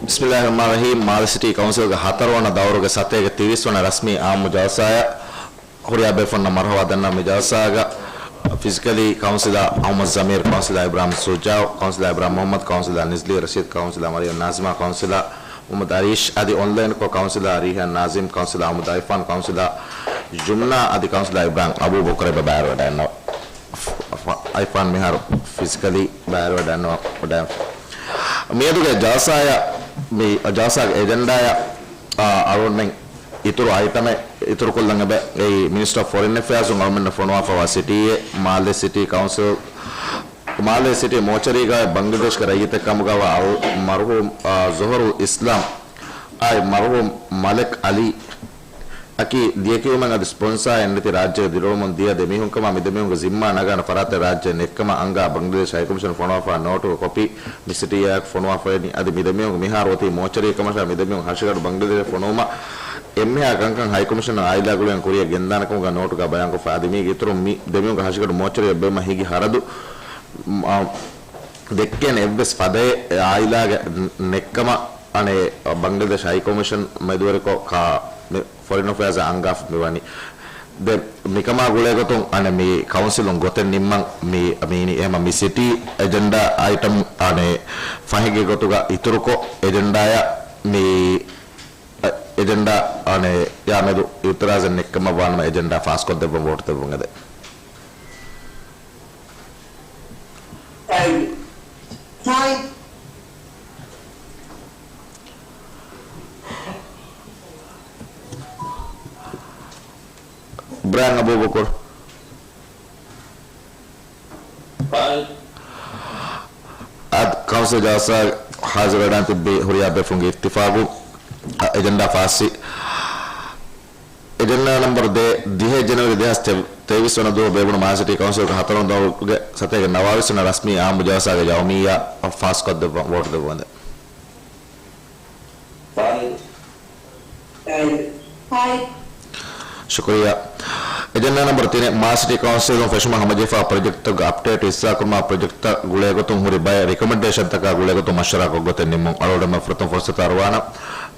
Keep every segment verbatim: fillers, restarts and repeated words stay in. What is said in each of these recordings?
ބިސްމިއްލާހި ރަޙްމާނި ރަޙީމް. މާލެ ސިޓީ ކައުންސިލްގެ ހަތަރުވަނަ ދައުރުގެ ސަތޭކަ ތިރީސް ވަނަ ރަސްމީ އާއްމު ޖަލްސާއަށް ހުރިހާ ބޭފުންނަށް މަރުޙަބާ ދަންނަވަން. މި ޖަލްސާގަ ފިޒިކަލީ ކައުންސިލަރ އަޙްމަދު ޒަމީރު، ކައުންސިލަރ އިބްރާހިމް ޝުޖާޢު، ކައުންސިލަރ އިބްރާހިމް މުޙައްމަދު، ކައުންސިލަރ ނިޒްލީ ރަޝީދު، ކައުންސިލަރ މަރިޔަމް ނާޒިމާ، ކައުންސިލަރ މުޙައްމަދު އަރީޝް އަދި އޮންލައިންކޮށް ކައުންސިލަރ ރީހާން ނާޒިމް، ކައުންސިލަރ އަޙްމަދު އައިފާން، ކައުންސިލަރ ޖުމްނާ އަދި ކައުންސިލަރ އިބްރާހިމް އަބޫބަކުރެއް ބައިވެރިވެ އައިފާން މިހާރު ފިޒިކަލީ ބައިވެރިވެ އައިފާން. މިއަދުގެ ޖަލްސާއަށް މި ޖަލްސާގެ އެޖެންޑާއަށް، އާ، އަޅުގަނޑުމެން އިތުރު އައިޓަމެއް އިތުރުކޮށްލަން އެބަ އެއީ މިނިސްޓަރ އޮފް ފޮރިން އެފެއާޒުން އަޅުމެންނަށް ފޮނުވާފައިވާ ސިޓީއެއް، މާލެ ސިޓީ ކައުންސިލް، މާލެ ސިޓީ މޯޗަރީގައި ބަންގްލަދޭޝްގެ ރައްޔިތެއް ކަމުގައިވާ އަޅު-، މަރުޙޫމް، އާ، ޒުހުރުލް އިސްލާމް އާއި މަރުޙޫމް މަލެކް އަލީ އަކީ ލިޔެކިޔުމެއް އަދި ސްޕޮންސާއެއް ނެތި ރާއްޖޭގެ ދިރިއުޅުމުން ދިޔަ ދެމީހުންކަމާ މިދެމީހުންގެ ޒިންމާ ނަގާނެ ފަރާތެއް ރާއްޖެ ނެތްކަމަށް އަންގާ ބަންގްލަދޭޝް ހައިކޮމިޝަން ފޮނުވާފައި ނޯޓުގެ ކޮޕީ މި ސިޓީއާއެކު ފޮނުވާފައިވަނީ. އަދި މިދެމީހުން މިހާރު އޮތީ މޯޗަރީ ކަމަށާ މިދެމީހުން ހަށިގަނޑު ބަންގްލަދޭޝަށް ފޮނުވުމަށް އެންމެހާ ކަންކަން ހައިކޮމިޝަނަށް އާއިލާ ގުޅިގެން ކުރިއަށް ގެންދާނެ ކަމުގަ ނޯޓުގަ ބަޔާންކޮށްފަ. އަދި މީގެ އިތުރުން މި ދެމީހުންގެ ހަށިގަނޑު މޯޗަރީއަށް ބޭއްވުމަށް ހިނގި ހަރަދު، މް، އާ، ދެއްކޭނެ އެއްވެސް ފަދައެއް އެ އާއިލާގެ ނެ-، ނެއްކަމަށް އަނެއް ބަންގްލަދޭޝް ހައިކޮމިޝަން މެދުވެރިކޮށް ކާ-، މި ފޮރިން އެފެއާޒަށް އަންގާފަ މިވަނީ. ދެ-، މިކަމާ ގުޅޭގޮތުން އަނެއް މި ކައުންސިލުން ގޮތެއް ނިންމަން މި، މީނީ އެހެމަ މި ސިޓީ އެޖެންޑާ އައިޓަމް އަނެއް ފަހެއްގެ ގޮތުގަ އިތުރުކޮށް އެޖެންޑާއަށް މި އެޖެންޑާ އަނެއް ޔާމެދު އިއުތިރާޒެއް ނެއްކަމަށް ވާނަމަ އެޖެންޑާ ފާސްކޮށްދެއްވަން ވޯޓް ދެއްވުން އެދެ. އިބްރާހިމް އަބޫބަކުރު. އާދެ، ކައުންސިލް ޖަލްސާ ހާޒިރުވެޑާން ތިއްބި ހުރިހާ ބޭފުޅުންގެ އިއްތިފާގު، އަ، އެޖެންޑާ ފާސްވި. އެޖެންޑާ ނަމްބަރު ދޭއް، ދިހަ ޖެނުއަރީ ދެހާސް ތޭވީސް ވަނަ ދުވަހު ބޭއްވުނު މާލެ ސިޓީ ކައުންސިލްގެ ހަތަރުވަނަ ދައުރުގެ ސަތޭކަ ނަވާވީސް ވަނަ ރަސްމީ އާއްމު ޖަލްސާގެ ޔައުމިއްޔާ ފާސްކޮށްދެއްވަން ވޯޓް ދެއްވުން އެދެ. ޝުކުރިއްޔާ. އެޖެންޑާ ނަމްބަރު ތިނެއް، މާލެ ސިޓީ ކައުންސިލުން ފެށުމަށް ހަމަޖެހިފާ ޕްރޮޖެކްޓްތަކުގެ އަޕްޑޭޓް އިސްލާހުކުރުމާ ޕްރޮޖެކްޓްތައް ގުޅޭގޮތުން ހުރި ބައެއް ރިކޮމެންޑޭޝަންތަކާ ގުޅޭގޮތުން މަޝްވަރާކޮށްގޮތެއް ނިންމުން. އަޅުގަނޑުމެން ފުރަތަމަ ފުރުސަތު އަރުވާނަން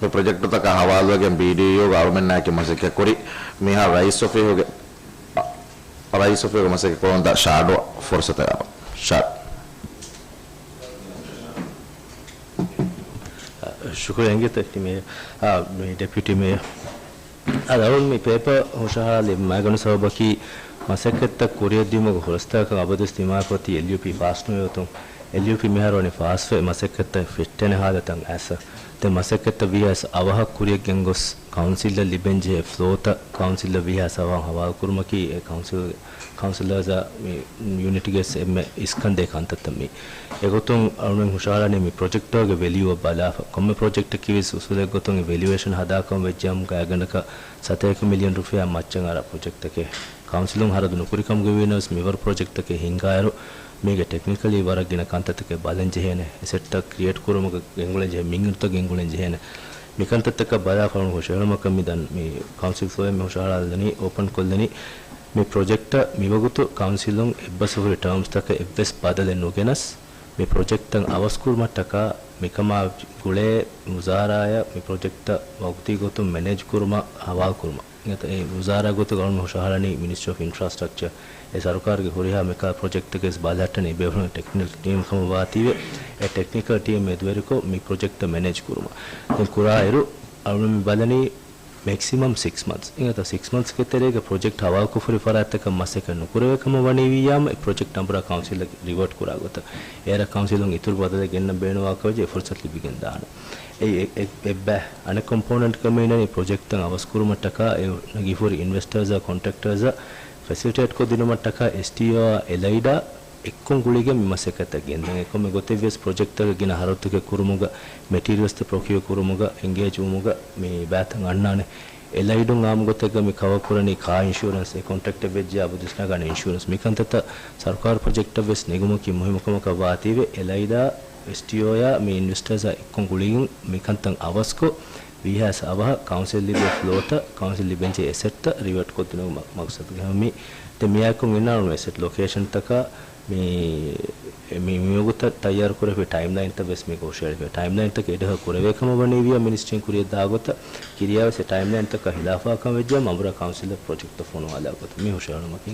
މި ޕްރޮޖެކްޓުތަކާ ހަވާލުވެގެން ބީޑީއޫގެ އަޅުމެންނާއެކީ މަސައްކަތްކުރި. މިހާރު ރައީސް އޮފީހުގެ ރައީސް އޮފީހުގެ މަސައްކަތް ކުރަމުންދާ ޝާޑޯ ފުރުސަތެއް އަބަ. ޝާޑް. ޝުކުރިއްޔާ އިނގޭތޯ ޑެޕިއުޓީ މޭޔަރ. އަދި އަޅުން މި ޕޭޕަރ ހުށަހަޅާލި މައިގަނޑު ސަބަބަކީ މަސައްކަތްތައް ކުރިއަށްދިއުމުގެ ހުރަސްތަކަކަށް އަބަދުވެސް ދިމާވެފަ އޮތީ އެލްޔޫޕީ ފާސް ނުވޭ ގޮތުން. އެލްޔޫޕީ މިހާރު ވަނީ ފާސްވެ މަސައްކަތްތައް ފެއްޓޭނެ ހާލަތަށް އައިސް. ދެން މަސައްކަތްތައް ވީހާވެސް އަވަހަށް ކުރިއަށް ގެންގޮސް ކައުންސިލަށް ލިބެންޖެހޭ ފްލޯތައް ކައުންސިލަށް ވީހާވެސް އަވަހަށް ހަވާލުކުރުމަކީ އެ ކައުންސިލް، ކައުންސިލަރސް އާ މި ޔުނިޓްގެ އެންމެ އިސްކަންދޭ ކަންތައްތައް މީ. އެގޮތުން އަޅުމެން ހުށަހަޅަނީ މި ޕްރޮޖެކްޓްތަކުގެ ވެލިއުއަށް ބަލާފަ. ކޮންމެ ޕްރޮޖެކްޓަކީވެސް އުސޫލެއްގޮތުން އެ ވެލިއުއޭޝަން ހަދާކަމަށް ވެއްޖެއްޔާމު ގާތްގަނޑަކަށް ސަތޭކަ މިލިއަން ރުފިޔާ މައްޗަށް އަރާ ޕްރޮޖެކްޓްތަކެއް. ކައުންސިލުން ހަރަދު ނުކުރިކަމުގައި ވީނަމަވެސް މިވަރު ޕްރޮޖެކްޓްތަކެއް ހިންގާއިރު، މީގެ ޓެކްނިކަލީ ވަރަށް ގިނަ ކަންތައްތަކެއް ބަލަން ޖެހޭނެ. އެސެޓްތައް ކްރިއޭޓް ކުރުމުގަ ގެންގުޅެން ޖެހޭ، މިންގިނަތައް ގެންގުޅެން ޖެހޭނެ. މިކަންތައްތަކަށް ބަލާފަ އަޅުން ހުށަހެޅުމަކަށް މި ދަން މި ކައުންސިލް ފްލޯއެއް މި ހުށަހަޅާލަނީ، އޯޕަން ކޮށްލަނީ. މި ޕްރޮޖެކްޓަށް މިވަގުތު ކައުންސިލުން އެއްބަސްވިހުރި ޓާމްސްތަކަށް އެއްވެސް ބަދަލެއް ނުގެނަސް، މި ޕްރޮޖެކްޓްތައް އަވަސްކުރުމަށްޓަކާ މިކަމާ ގުޅޭ ވުޒާރާއަށް މި ޕްރޮޖެކްޓްތައް ވަގުތީ ގޮތުން މެނޭޖް ކުރުމަށް ހަވާލުކުރުމަށް. އިނގޭތޯ އެ ވުޒާރާ ގޮތުގަ އަޅުން ހުށަހަޅަނީ މިނިސްޓްރީ އޮފް އިންފްރާސްޓްރަކްޗަރ. އެ ސަރުކާރުގެ ހުރިހާ މިކާ ޕްރޮޖެކްޓްތަކެސް ބަލަހައްޓަނީ އެބޭފުޅުން ޓެކްނިކަލް ޓީމް ކަމަށް ވާތީވެ، އެ ޓެކްނިކަލް ޓީމް މެދުވެރިކޮށް މި ޕްރޮޖެކްޓްތައް މެނޭޖް ކުރުމަށް. ދެން ކުރާއިރު އަޅުން މި ބަލަނީ މެކްސިމަމް ސިކްސް މަންތްސް. އިނގޭތޯ ސިކްސް މަންތްސްގެ ތެރޭގަ ޕްރޮޖެކްޓް ހަވާލުކޮށްފަހުރި ފަރާތްތަކަށް މަސައްކަތް ނުކުރެވޭ ކަމަށް ވަނީ ވިއްޔާމަ، އެ ޕްރޮޖެކްޓް ނަންބުރާ ކައުންސިލަށް ރިވާޓް ކުރާ ގޮތަށް. އޭރަށް ކައުންސިލުން އިތުރު ބަދަލެއް ގެންނަން ބޭނުންވާކަށް ވެއްޖެ އެ ފުރުސަތު ލިބިގެން ދާނެ. އެ، އެ، އެއް، އެއްބައި އަނެއް ކޮމްޕޯނެންޓް ކަމެއް އިންނަނީ ޕްރޮޖެކްޓްތައް އަވަސްކުރުމަށްޓަކާ އެ ނަގީފަހުރި އިންވެސްޓަރސްއާ ކޮންޓްރެކްޓަރސްއާ ފެސިލިޓޭޓްކޮށްދިނުމަށްޓަކާ އެސްޓީއޯއާ އެލައިޑާ އެއްކޮށް ގުޅިގެން މި މަސައްކަތްތައް ގެންދަން. އެކަމަކު ގޮތެއްވިޔަސް ޕްރޮޖެކްޓްތަކަށް ގިނަ ހަރަދުތަކެއް ކުރުމުގަ، މެޓީރިއަލްސްތައް ޕްރޮކިއުއަރ ކުރުމުގަ، އެންގޭޖް ވުމުގަ މި ބައިތައް އަންނާނެ. އެލައިޑުން އާއްމު ގޮތެއްގަ މި ކަވަރ ކުރަނީ ކާ އިންޝުއަރެންސް، އެ ކޮންޓްރެކްޓެއް ވެއްޖެއްޔާ އަބަދުވެސް ނަގާނެ އިންޝުއަރެންސް. މިކަންތައްތައް ސަރުކާރު ޕްރޮޖެކްޓަށް ވެސް ނެގުމަކީ މުހިއްމު ކަމަކަށް ވާތީވެ، އެލައިޑާ، އެސްޓީއޯއާ މި އިންވެސްޓަރސްއާ އެއްކޮށް ގުޅިގެން މިކަންތައް އަވަސްކޮށް، ވީހާވެސް އަވަހަށް ކައުންސިލް ލިބޭ ފްލޯތައް، ކައުންސިލް ލިބެންޖެހޭ އެސެޓްތައް ރިވާޓް ކޮށްދިނުމަށް މަގްސަދުގަ މި. ދެން މިއާއެކު އިންނާނެ އެސެޓް ލޮކޭޝަންތަކާ، މި، މި، މިވަގުތަށް ތައްޔާރު ކުރެފި ޓައިމްލައިންތައް ވެސް މި ހުށައެޅިފަ. ޓައިމްލައިންތަކެއް އެޑަހަ ކުރެވޭ ކަމަށް ވަނީ ވިޔަ މިނިސްޓްރީން ކުރިޔަށް ދާ ގޮތަށް ކިރިޔާ ވެސް އެ ޓައިމްލައިންތަކާ ހިލާފާ ކަމަށް ވެއްޖެ އަނބުރާ ކައުންސިލަށް ޕްރޮޖެކްޓް ފޮނުވާލާ ގޮތަށް މި ހުށައެޅުމަކީ.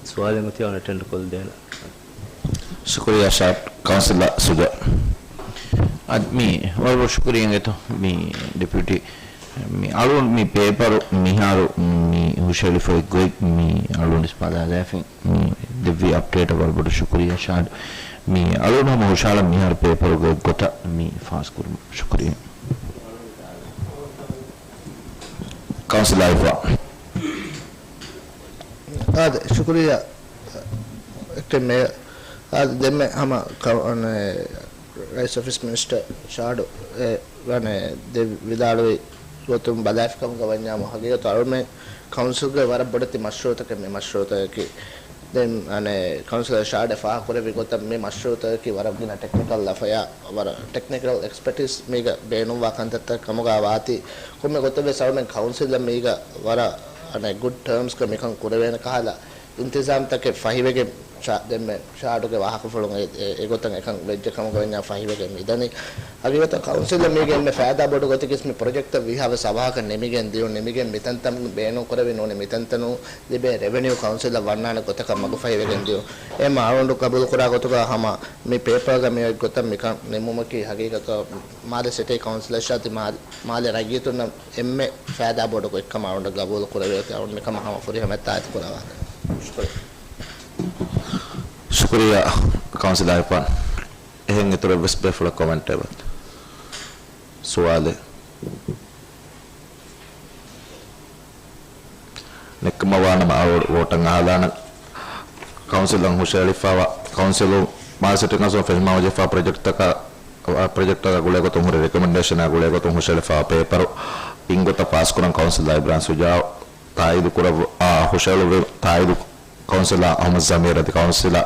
ސުވާލެއް އޮތީ އަން އެޓެންޑް ކޮށްދޭނަ. ޝުކުރިއްޔާ ޝާޓް. ކައުންސިލަރ ސުޖާ. އަދި މި ވަރަށް ބޮޑު ޝުކުރިއްޔާ އިނގޭތޯ މި ޑެޕިއުޓީ. މި އަޅުން މި ޕޭޕަރު މިހާރު މި ހުށައެޅިފައި ގޮތް މި އަޅުން ވެސް ބަލާލާފިން މި ދެއްވި އަޕްޑޭޓަށް ވަރަށް ބޮޑު ޝުކުރިއްޔާ ޝާޓް. މި އަޅުން ހަމަ ހުށައަޅަން މިހާރު ޕޭޕަރުގެ ގޮތަށް މި ފާސްކުރުމަށް ޝުކުރިއްޔާ. ކައުންސިލަރ އިފާ. އާދެ، ޝުކުރިއްޔާ އެކްޓިން މޭޔަރ. އާދެ، ދެންމެ ހަމަ ކަ-، އަނެ، ރައީސް އޮފީސް މިނިސްޓަރ ޝާޑު އެ، އަނެ، ދެ ވިދާޅުވި ގޮތުން ބަލާފިކަމުގަ ވަންޏާމު ހަގީގަތު އަޅުމެން ކައުންސިލްގެ ވަރަށް ބޮޑެތި މަޝްރޫއުތަކެއް މި މަޝްރޫއުތަކަކީ. ދެން، އަނެ، ކައުންސިލަރ ޝާޑެ ފާހަގަކުރެއްވި ގޮތަށް މި މަޝްރޫއުތަކަކީ ވަރަށް ގިނަ ޓެކްނިކަލް ލަފަޔާ، ވަރަށް ޓެކްނިކަލް އެކްސްޕަޓީސް މީގަ ބޭނުންވާ ކަންތައްތައް ކަމުގަ ވާތީ، ކޮންމެ ގޮތެއް ވެސް އަޅުމެން ކައުންސިލަށް މީގަ ވަރަށް، އަނެ، ގުޑް ޓާމްސްގަ މިކަން ކުރެވޭނެ ކަހަލަ އިންތިޒާމްތަކެއް ފަހިވެގެން ޝާ-، ދެންމެ ޝާޑުގެ ވާހަކަފުޅުން އެ، އެ، އެގޮތަށް އެކަން ވެއްޖެ ކަމުގަ ވަންޏާ ފަހިވެގެން މިދަނީ. ހަގީގަތަށް ކައުންސިލަށް މީގެ އެންމެ ފައިދާ ބޮޑު ގޮތަކީ މި ޕްރޮޖެކްޓްތައް ވީހާވެސް އަވަހަކަށް ނިމިގެން ދިޔުން، ނިމިގެން މިތަންތަން ބޭނުން ކުރެވި ނޫނީ މިތަންތަނުން ލިބޭ ރެވެނިއު ކައުންސިލަށް ވަންނާނެ ގޮތަކަށް މަގު ފަހިވެގެން ދިޔުން. އެ މާ އަޅުގަނޑު ގަބޫލުކުރާ ގޮތުގަ ހަމަ މި ޕޭޕަރގަ މި އޮތް ގޮތަށް މިކަން ނިމުމަކީ ހަގީގަތަށް މާލެ ސިޓީ ކައުންސިލަށާ ތި މާ-، މާލެ ރައްޔިތުންނަށް އެންމެ ފައިދާ ބޮޑު ގޮތްކަމަށް އަޅުގަނޑަށް ގަބޫލު ކުރެވޭތީ އަޅުގަނޑު މިކަމަށް ހަމަ ފުރިހަމަ އެއް ތާއީދު ކުރައްވާތަން. ޝުކުރިއްޔާ. ޝުކުރިއްޔާ ކައުންސިލަރ އިފާން. އެހެން އިތުރަށް ވެސް ބޭފުޅަށް ކޮމެންޓެއް އެބަތަ؟ ސުވާލެއް؟ ނެއްކަމަށް ވާނަމަ އަޅުގަނޑު ވޯޓަށް އަހާލާނަން. ކައުންސިލަށް ހުށައެޅިފައިވާ، ކައުންސިލުން މާލެ ސިޓީ ކައުންސިލުން ފެށިގެންވާ ޕްރޮޖެކްޓްތަކާ، ޕްރޮޖެކްޓްތަކާ ގުޅޭ ގޮތުން ހުރި ރެކޮމެންޑޭޝަނާ ގުޅޭ ގޮތުން ހުށައެޅިފައިވާ ޕޭޕަރު އިން ގޮތަށް ފާސްކުރަން ކައުންސިލަރ އިބްރާހިމް ޝުޖާއު ތާއީދު ކުރައްވަ-، އާ، ހުށައެޅުއްވި ތާއީދު ކައުންސިލަރ އަޙްމަދު ޒަމީރު އަދި ކައުންސިލަރ،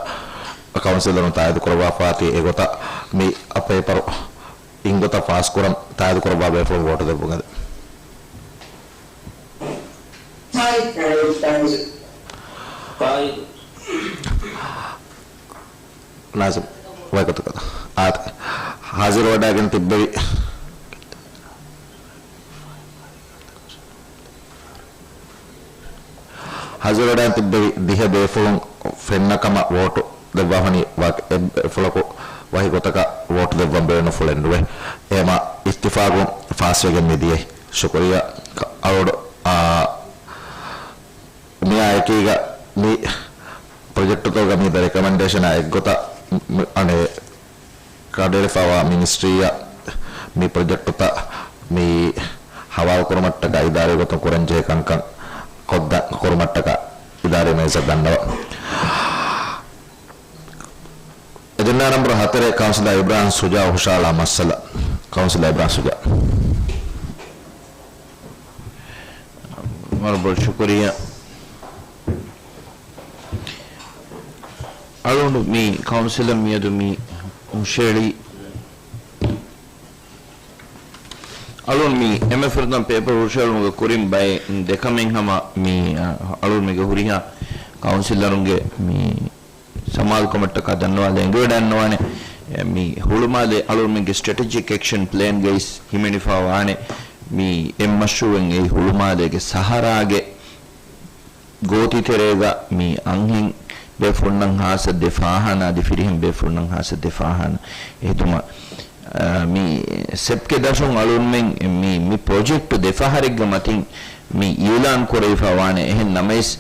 ކައުންސިލަރުން ތާއީދު ކުރައްވާފާތީ އެގޮތަށް މި ޕޭޕަރު އިން ގޮތަށް ފާސްކުރަން ތާއީދު ކުރައްވާ ބޭފުޅުން ވޯޓު ދެއްވުން އެދެން. ނާޒިމް، ވައިގޮތަކަށް އާދެ. ހާޒިރުވެވަޑައިގެން ތިއްބެވި، ހާޒިރުވެވަޑައިގެން ތިއްބެވި ދިހަ ބޭފުޅުން ފެންނަ ކަމަށް ވޯޓު ދެއްވާފަނީ ވާ-، އެއް ބޭފުޅަކު ވަކި ގޮތަކަށް ވޯޓު ދެއްވަން ބޭނުންފުޅެއް ނުވޭ. އެހެމަ އިއްތިފާގުން ފާސްވެގެން މިދިޔައީ. ޝުކުރިއްޔާ އަޅުގަނޑު، އާ، މިއާ އެކީގަ މި ޕްރޮޖެކްޓުތަކުގަ މި ރެކޮމެންޑޭޝަނާ އެއްގޮތަށް މި، އަނެ، ކަނޑައެޅިފައިވާ މިނިސްޓްރީއަށް މި ޕްރޮޖެކްޓުތައް މި ހަވާލުކުރުމަށްޓަކާ އިދާރީ ގޮތުން ކުރަންޖެހޭ ކަންކަން ކޮށްދަ-، ކުރުމަށްޓަކާ އިދާރީ މޭޒަށް ދަންނަވަން. އެޖެންޑާ ނަންބަރު ހަތަރެއް، ކައުންސިލަރ އިބްރާހިމް ޝުޖާއު ހުށައަޅާ މައްސަލަ. ކައުންސިލަރ އިބްރާހިމް ޝުޖާ. ވަރަށް ބޮޑު ޝުކުރިއްޔާ. އަޅުގަނޑު މި ކައުންސިލަށް މިއަދު މި ހުށައެޅީ، އަޅުގަނޑު މި އެންމެ ފުރަތަމަ ޕޭޕަރު ހުށައެޅުމުގެ ކުރިން ބައެއް ދެކަމެއް ހަމަ މި، އަ، އަޅުގަނޑު މީގަ ހުރިހާ ކައުންސިލަރުންގެ މި ސަމާލުކަމަށްޓަކާ ދަންނަވާލަ އެނގިވަޑައިންނަވާނެ. މި ހުޅުމާލެ އަޅުގަނޑުމެންގެ ސްޓްރެޓެޖިކް އެކްޝަން ޕްލޭންގައި ހިމެނިފައި ވާނެ. މި އެއް މަޝްރޫއެއް އެއީ ހުޅުމާލޭގެ ސަހަރާގެ ގޯތިތެރޭގަ މި އަންހެން ބޭފުޅުންނަށް ހާއްސަ ދެ ފާހާނާ އަދި ފިރިހެން ބޭފުޅުންނަށް ހާއްސަ ދެ ފާހާނާ ހެދުމަށް، އަ، މި ސެޕްގެ ދަށުން އަޅުގަނޑުމެން މި، މި ޕްރޮޖެކްޓު ދެ ފަހަރެއްގެ މަތިން މި އިއުލާން ކުރެވިފައި ވާނެ. އެހެން ނަމަވެސް،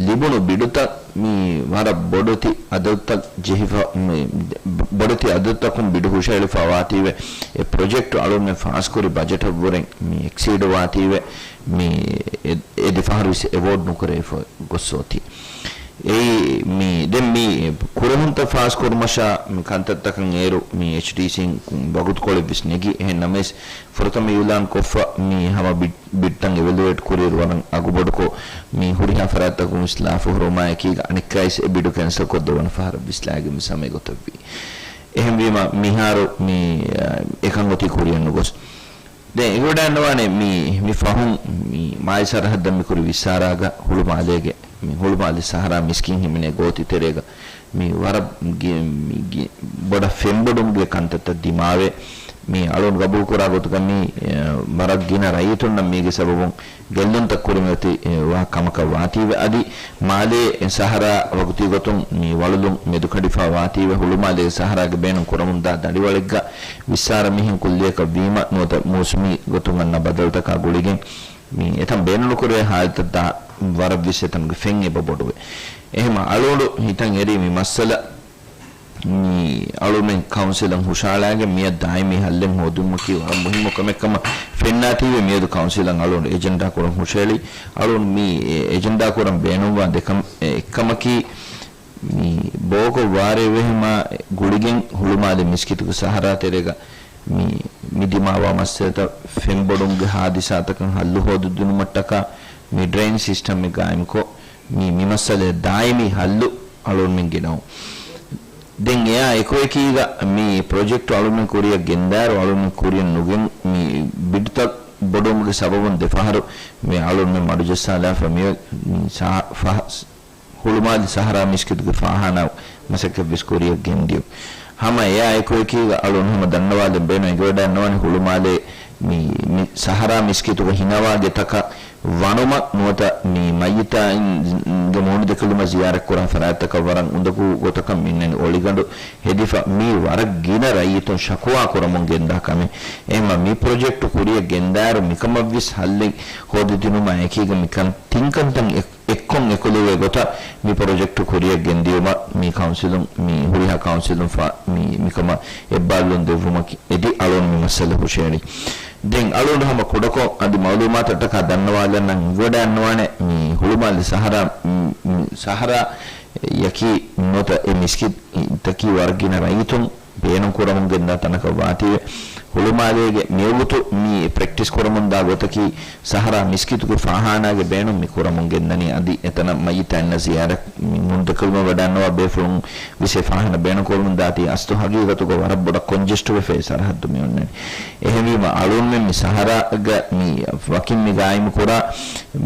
ލިބުނު ބިޑުތައް މި ވަރަށް ބޮޑެތި އަދަދުތައް ޖެހިފަ، މި ބޮޑެތި އަދަދުތަކުން ބިޑު ހުށައެޅިފަ ވާތީވެ، އެ ޕްރޮޖެކްޓް އަޅުގަނޑުމެން ފާސްކުރި ބަޖެޓަށްވުރެން މި އެކްސީޑް ވާތީވެ، މި އެ، އެ ދެ ފަހަރު ވެސް އެވޯޑް ނުކުރެވިފަ ގޮސްސޯތީ. އެއީ މި ދެން މި ކުރެހުންތައް ފާސްކުރުމަށާ މި ކަންތައްތަކަށް އޭރު މި އެޗްޑީސީން ވަގުތުކޮޅެއް ވެސް ނެގި. އެހެން ނަމަވެސް، ފުރަތަމަ އިއުލާން ކޮށްފަ މި ހަމަ ބިޑް، ބިޑްތައް އިވެލުއޭޓް ކުރިއިރު ވަރަށް އަގުބޮޑުކޮށް، މި ހުރިހާ ފަރާތްތަކުން ވެސް ލާފަ ހުރުމާއެކީގަ އަނެއްކާވެސް އެ ބިޑު ކެންސަލް ކޮށްދެއްވާނެ ފަހަރަށް ވެސް ލާގެން ވެސް ހަމަ އެގޮތަށްވީ. އެހެންވީމަ، މިހާރު މި، އަ، އެކަން އޮތީ ކުރިއަށް ނުގޮސް. ދެން އެގޮޑައިންނަވާނެ މި، މި ފަހުން މި މާލެ ސަރަހައްދަށް މި ކުރި ވިއްސާރާގަ ހުޅުމާލޭގެ މި ހުޅުމާލެ ސަހަރާ މިސްކިތް ހިމެނޭ ގޯތި ތެރޭގަ މި ވަރަށް ގި-، މި ގި-، ބޮޑަށް ފެންބޮޑުމުގެ ކަންތައްތައް ދިމާވެ، މި އަޅުން ގަބޫލުކުރާ ގޮތުގަ މި، އެ، ވަރަށް ގިނަ ރައްޔިތުންނަށް މީގެ ސަބަބުން ގެއްލުންތައް ކުރިމަތި، އެ، ވާ ކަމަކަށް ވާތީވެ. އަދި މާލޭ ސަހަރާ ވަގުތީ ގޮތުން މި ވަޅުލުން މެދުކަނޑިފާ ވާތީވެ. ހުޅުމާލޭ ސަހަރާގެ ބޭނުން ކުރަމުންދާ ދަނޑިވަޅެއްގަ ވިއްސާރަ މިހެން ކުއްލިއަކަށް ވީމަ ނުވަތަ މޫސުމީ ގޮތުން އަންނަ ބަދަލުތަކާ ގުޅިގެން މި އެތަން ބޭނުންނުކުރެވޭ ހާލަތަށް ދާ ވަރަށްވެސް އެތަނުގެ ފެން އެބަ ބޮޑުވޭ. އެހެމަ އަޅުގަނޑު ހިތަށް އެރީ މި މައްސަލަ މި އަޅުމެން ކައުންސިލަށް ހުށަހަޅާގެން މިއަށް ދާއިމީ ހައްލެއް ހޯދުމަކީ ވަރަށް މުހިއްމު ކަމެއް ކަމަށް ފެންނާތީވެ މިއަދު ކައުންސިލަށް އަޅުގަނޑު އެޖެންޑާ ކުރަން ހުށަހެޅި. އަޅުގަނޑު މި އެޖެންޑާ ކުރަން ބޭނުންވާ ދެކަން އެއްކަމަކީ، މި ބޯކޮށް ވާރޭ ވެހެމާ ގުޅިގެން ހުޅުމާލެ މިސްކިތުގެ ސަހަރާ ތެރޭގަ މި، މި ދިމާވާ މައްސަލަތައް ފެންބޮޑުމުގެ ހާދިސާތަކަށް ހައްލު ހޯދިދިނުމަށްޓަކާ މި ޑްރެއިން ސިސްޓަމެއް ގާއިމުކޮށް، މި، މި މައްސަލައަށް ދާއިމީ ހައްލު އަޅުންމެން ގެނައުން. ދެން އެއާ އެކުއެކީގަ މި ޕްރޮޖެކްޓު އަޅުންމެން ކުރިއަށް ގެންދާއިރު އަޅުންމެން ކުރިއަށް ނުގެން މި ބިޑްތައް ބޮޑުވުމުގެ ސަބަބުން ދެފަހަރު މި އަޅުންމެން މަޑުޖައްސާލާފަ މި، މި ސާ-، ފަހަ-، ހުޅުމާލެ ސަހަރާ މިސްކިތުގެ ފާހާނާ މަސައްކަތްވެސް ކުރިއަށް ގެންދިޔުން. ހަމަ އެއާ އެކުއެކީގަ އަޅުން ހަމަ ދަންނަވާލެން ބޭނުން އެނގިވަޑައިންނަވާނެ ހުޅުމާލޭ މި، މި ސަހަރާ މިސްކިތުގަ ހިނަވާ ގެތަކަށް ވަނުމަށް ނުވަތަ މި މައްޔިތާއިންގެ މޫނުދެކެލުމަށް ޒިޔާރަތްކުރާ ފަރާތްތަކަށް ވަރަށް އުނދަގޫ ގޮތަކަށް މިންނަނީ އޮޅިގަނޑު ހެދިފަ މީ ވަރަށް ގިނަ ރައްޔިތުން ޝަކުވާ ކުރަމުން ގެންދާ ކަމެއް. އެހެންމަ މި ޕްރޮޖެކްޓު ކުރިއަށް ގެންދާއިރު މިކަމަށްވެސް ހައްލެއް ހޯދިދިނުމާ އެކީގަ މިކަން ތިންކަންތައް އެއްކޮށް އެކުލެވޭ ގޮތަށް މި ޕްރޮޖެކްޓު ކުރިއަށް ގެންދިޔުމަށް މި ކައުންސިލުން، މި ހުރިހާ ކައުންސިލުން ފާ-، މި، މިކަމަށް އެއްބާރުލުން ދެއްވުމަކީ އެދި އަޅުން މި މައްސަލަ ހުށަހެޅި. ދެން އަޅުން ހަމަ ކުޑަކޮށް އަދި މައުލޫމާތަށްޓަކާ ދަންނަވާލަން އިނގިވަޑައިންނަވާނެ މި ހުޅުމާލެ ސަހަރާ، މި، މި ސަހަރާ ޔަކީ ނުވަތަ އެ މިސްކިތްތަކީ ވަރަށް ގިނަ ރައްޔިތުން ބޭނުން ކުރަމުން ގެންދާ ތަނަކަށް ވާތީވެ. ހުޅުމާލޭގެ މިވަގުތު މި ޕްރެކްޓިސް ކުރަމުންދާ ގޮތަކީ ސަހަރާ މިސްކިތުގެ ފާހާނާގެ ބޭނުން މި ކުރަމުން ގެންދަނީ. އަދި އެތަނަށް މައްޔިތާއިންނަށް ޒިޔާރަތް މި މޫނުދެކެލުމަށް ވަޑައިންނަވާ ބޭފުޅުން ވެސް އެ ފާހާނާ ބޭނުން ކުރަމުން ދާތީ. އަސްލު ހަގީގަތުގަ ވަރަށް ބޮޑަށް ކޮންޖެސްޓްވެފައި ސަރަހައްދު މި އޮންނަނީ. އެހެންވީމަ އަޅުންމެން މި ސަހަރާގަ މި ވަކިން މި ގާއިމު ކުރާ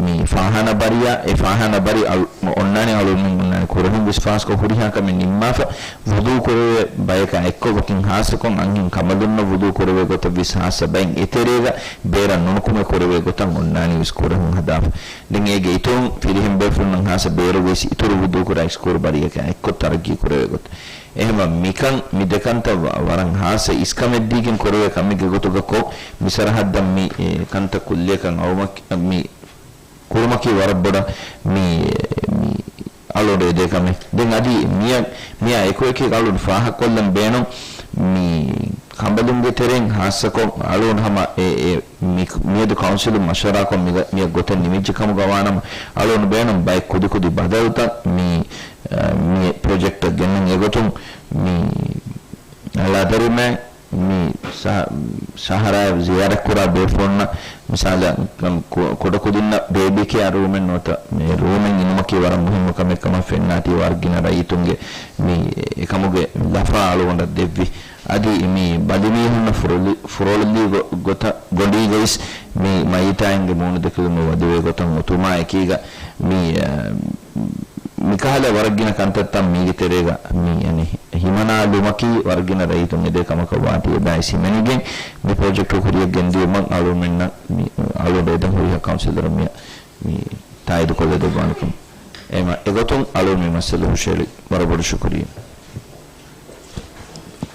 މި ފާހާނާ ބަރިއާ، އެ ފާހާނާ ބަރި އަޅު-، އޮންނާނެ އަޅުންމެން އޮންނާނެ ކުރެހުން ވިސްފާސްކޮށް ހުރިހާ ކަމެއް ނިންމާފަ، ވުޟޫ ކުރެވޭ ބަޔަކާ އެއްކޮށް ވަކިން ހާއްސަކޮށް އަންހެން ކަނބަލުންނަށް ވުޟޫ ކުރެވޭ ގޮތަށް ވިސް ހާއްސަ ބައިން އެތެރޭގަ ބޭރަށް ނުނުކުމެ ކުރެވޭ ގޮތަށް އޮންނާނީ ވިސް ކުރެހުން ހަދާފަ. ދެން އޭގެ އިތުރުން ފިރިހެން ބޭފުޅުންނަށް ހާއްސަ ބޭރުގައި ވިސް އިތުރު ވުޟޫ ކުރާ އިސްކުރު ބަރިއަކާ އެއްކޮށް ތަރައްގީ ކުރެވޭ ގޮތަށް. އެހެންމަ މިކަން މި ދެކަންތައް ވަ-، ވަރަށް ހާއްސަ އިސްކަމެއްދީގެން ކުރެވޭ ކަމެއްގެ ގޮތުގަ ކޮށް، މި ސަރަހައްދަށް މި، އެ، ކަންތައް ކުއްލިއަކަށް އައުމަކި-، މި ކުރުމަކީ ވަރަށް ބޮޑަށް މި، މި އަޅުގަނޑު އެދޭ ކަމެއް. ދެން އަދި މިޔަ-، މިޔާ އެކުއެކީ އަޅުގަނޑު ފާހަގަކޮށްލަން ބޭނުން މި ކަނބަލުންގެ ތެރެއިން ހާއްސަކޮށް އަޅުގަނޑު ހަމަ އެ، އެ، މި-، މިއަދު ކައުންސިލުން މަޝްވަރާކޮށް މި-، މިއަށް ގޮތެއް ނިމިއްޖެ ކަމުގަ ވާނަމަ، އަޅުގަނޑު ބޭނުން ބައެއް ކުދިކުދި ބަދަލުތައް މި، އަ، މި ޕްރޮޖެކްޓަށް ގެންނަން. އެގޮތުން މި އަޅާދަރިމެ މި ސަ-، ސަހަރާއަށް ޒިޔާރަތްކުރާ ބޭފުޅުންނަށް މިސާލަށް ކު-، ކުޑަކުދިންނަށް ބޭބީ ކެއާ ރޫމެއް ނުވަތަ މި ރޫމެއް އިނުމަކީ ވަރަށް މުހިއްމު ކަމެއް ކަމަށް ފެންނާތީ ވަރަށް ގިނަ ރައްޔިތުންގެ މި އެކަމުގެ ލަފާ އަޅުގަނޑަށް ދެއްވި. އަދި މި ބަލިމީހުންނަށް ފުރޮޅި-، ފުރޮޅިލީ ގޮ-، ގޮތަށް ގޮނޑީގައިސް މި މައްޔިތާއިންގެ މޫނުދެކެލުމެއް ވަދެވޭ ގޮތަށް އޮތުމާ އެކީގަ މި، އަ، މިކަހަލަ ވަރަށް ގިނަ ކަންތައްތައް މީގެ ތެރޭގަ މި އަނެއް ހިމަނާލުމަކީ ވަރަށް ގިނަ ރައްޔިތުން އެދޭ ކަމަކަށް ވާތީ އެބައިސް ހިމެނިގެން މި ޕްރޮޖެކްޓު ކުރިއަށް ގެންދިއުމަށް އަޅުމެންނަށް މި އަޅުގަނޑު އެދެން ހުރިހާ ކައުންސިލަރުން މި، މި ތާއީދުކޮށްލަދެއްވާނެކަން. އެމަ އެގޮތުން އަޅުން މި މައްސަލަ ހުށަހެޅި ވަރަށް ބޮޑަށް ޝުކުރިއްޔާ.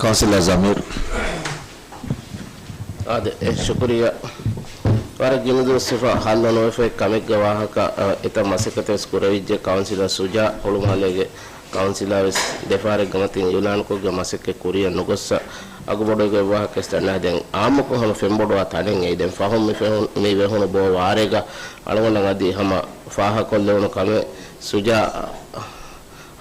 ކައުންސިލަރ ޒަމީރު. އާދެ، އެ، ޝުކުރިއްޔާ. ވަރަށް ގިނަ ދުވަސް ވެފަ ހައްލު ނުވެފައި ކަމެއްގެ ވާހަކަ، އަ، އެތައް މަސައްކަތެއް ވެސް ކުރެވިއްޖެ. ކައުންސިލަރ ސުޖާ ހުޅުމާލޭގެ ކައުންސިލާ ވެސް ދެފަހަރެއްގެ މަތިން އިއުލާނުކޮށްގެން މަސައްކަތް ކުރިއަށް ނުގޮއްސަ އަގުބޮޑުވެގޮތް ވާހަކަ ވެސް ދަންނަ. ދެން އާއްމުކޮށް ހަމަ ފެންބޮޑުވާ ތަނެއް އެއީ. ދެން ފަހުން މި ފެހުން-، މި ވެހުނު ބޯ ވާރޭގަ އަޅުގަނޑަށް އަދި ހަމަ ފާހަގަކޮށްލެވުނު ކަމެއް ސުޖާ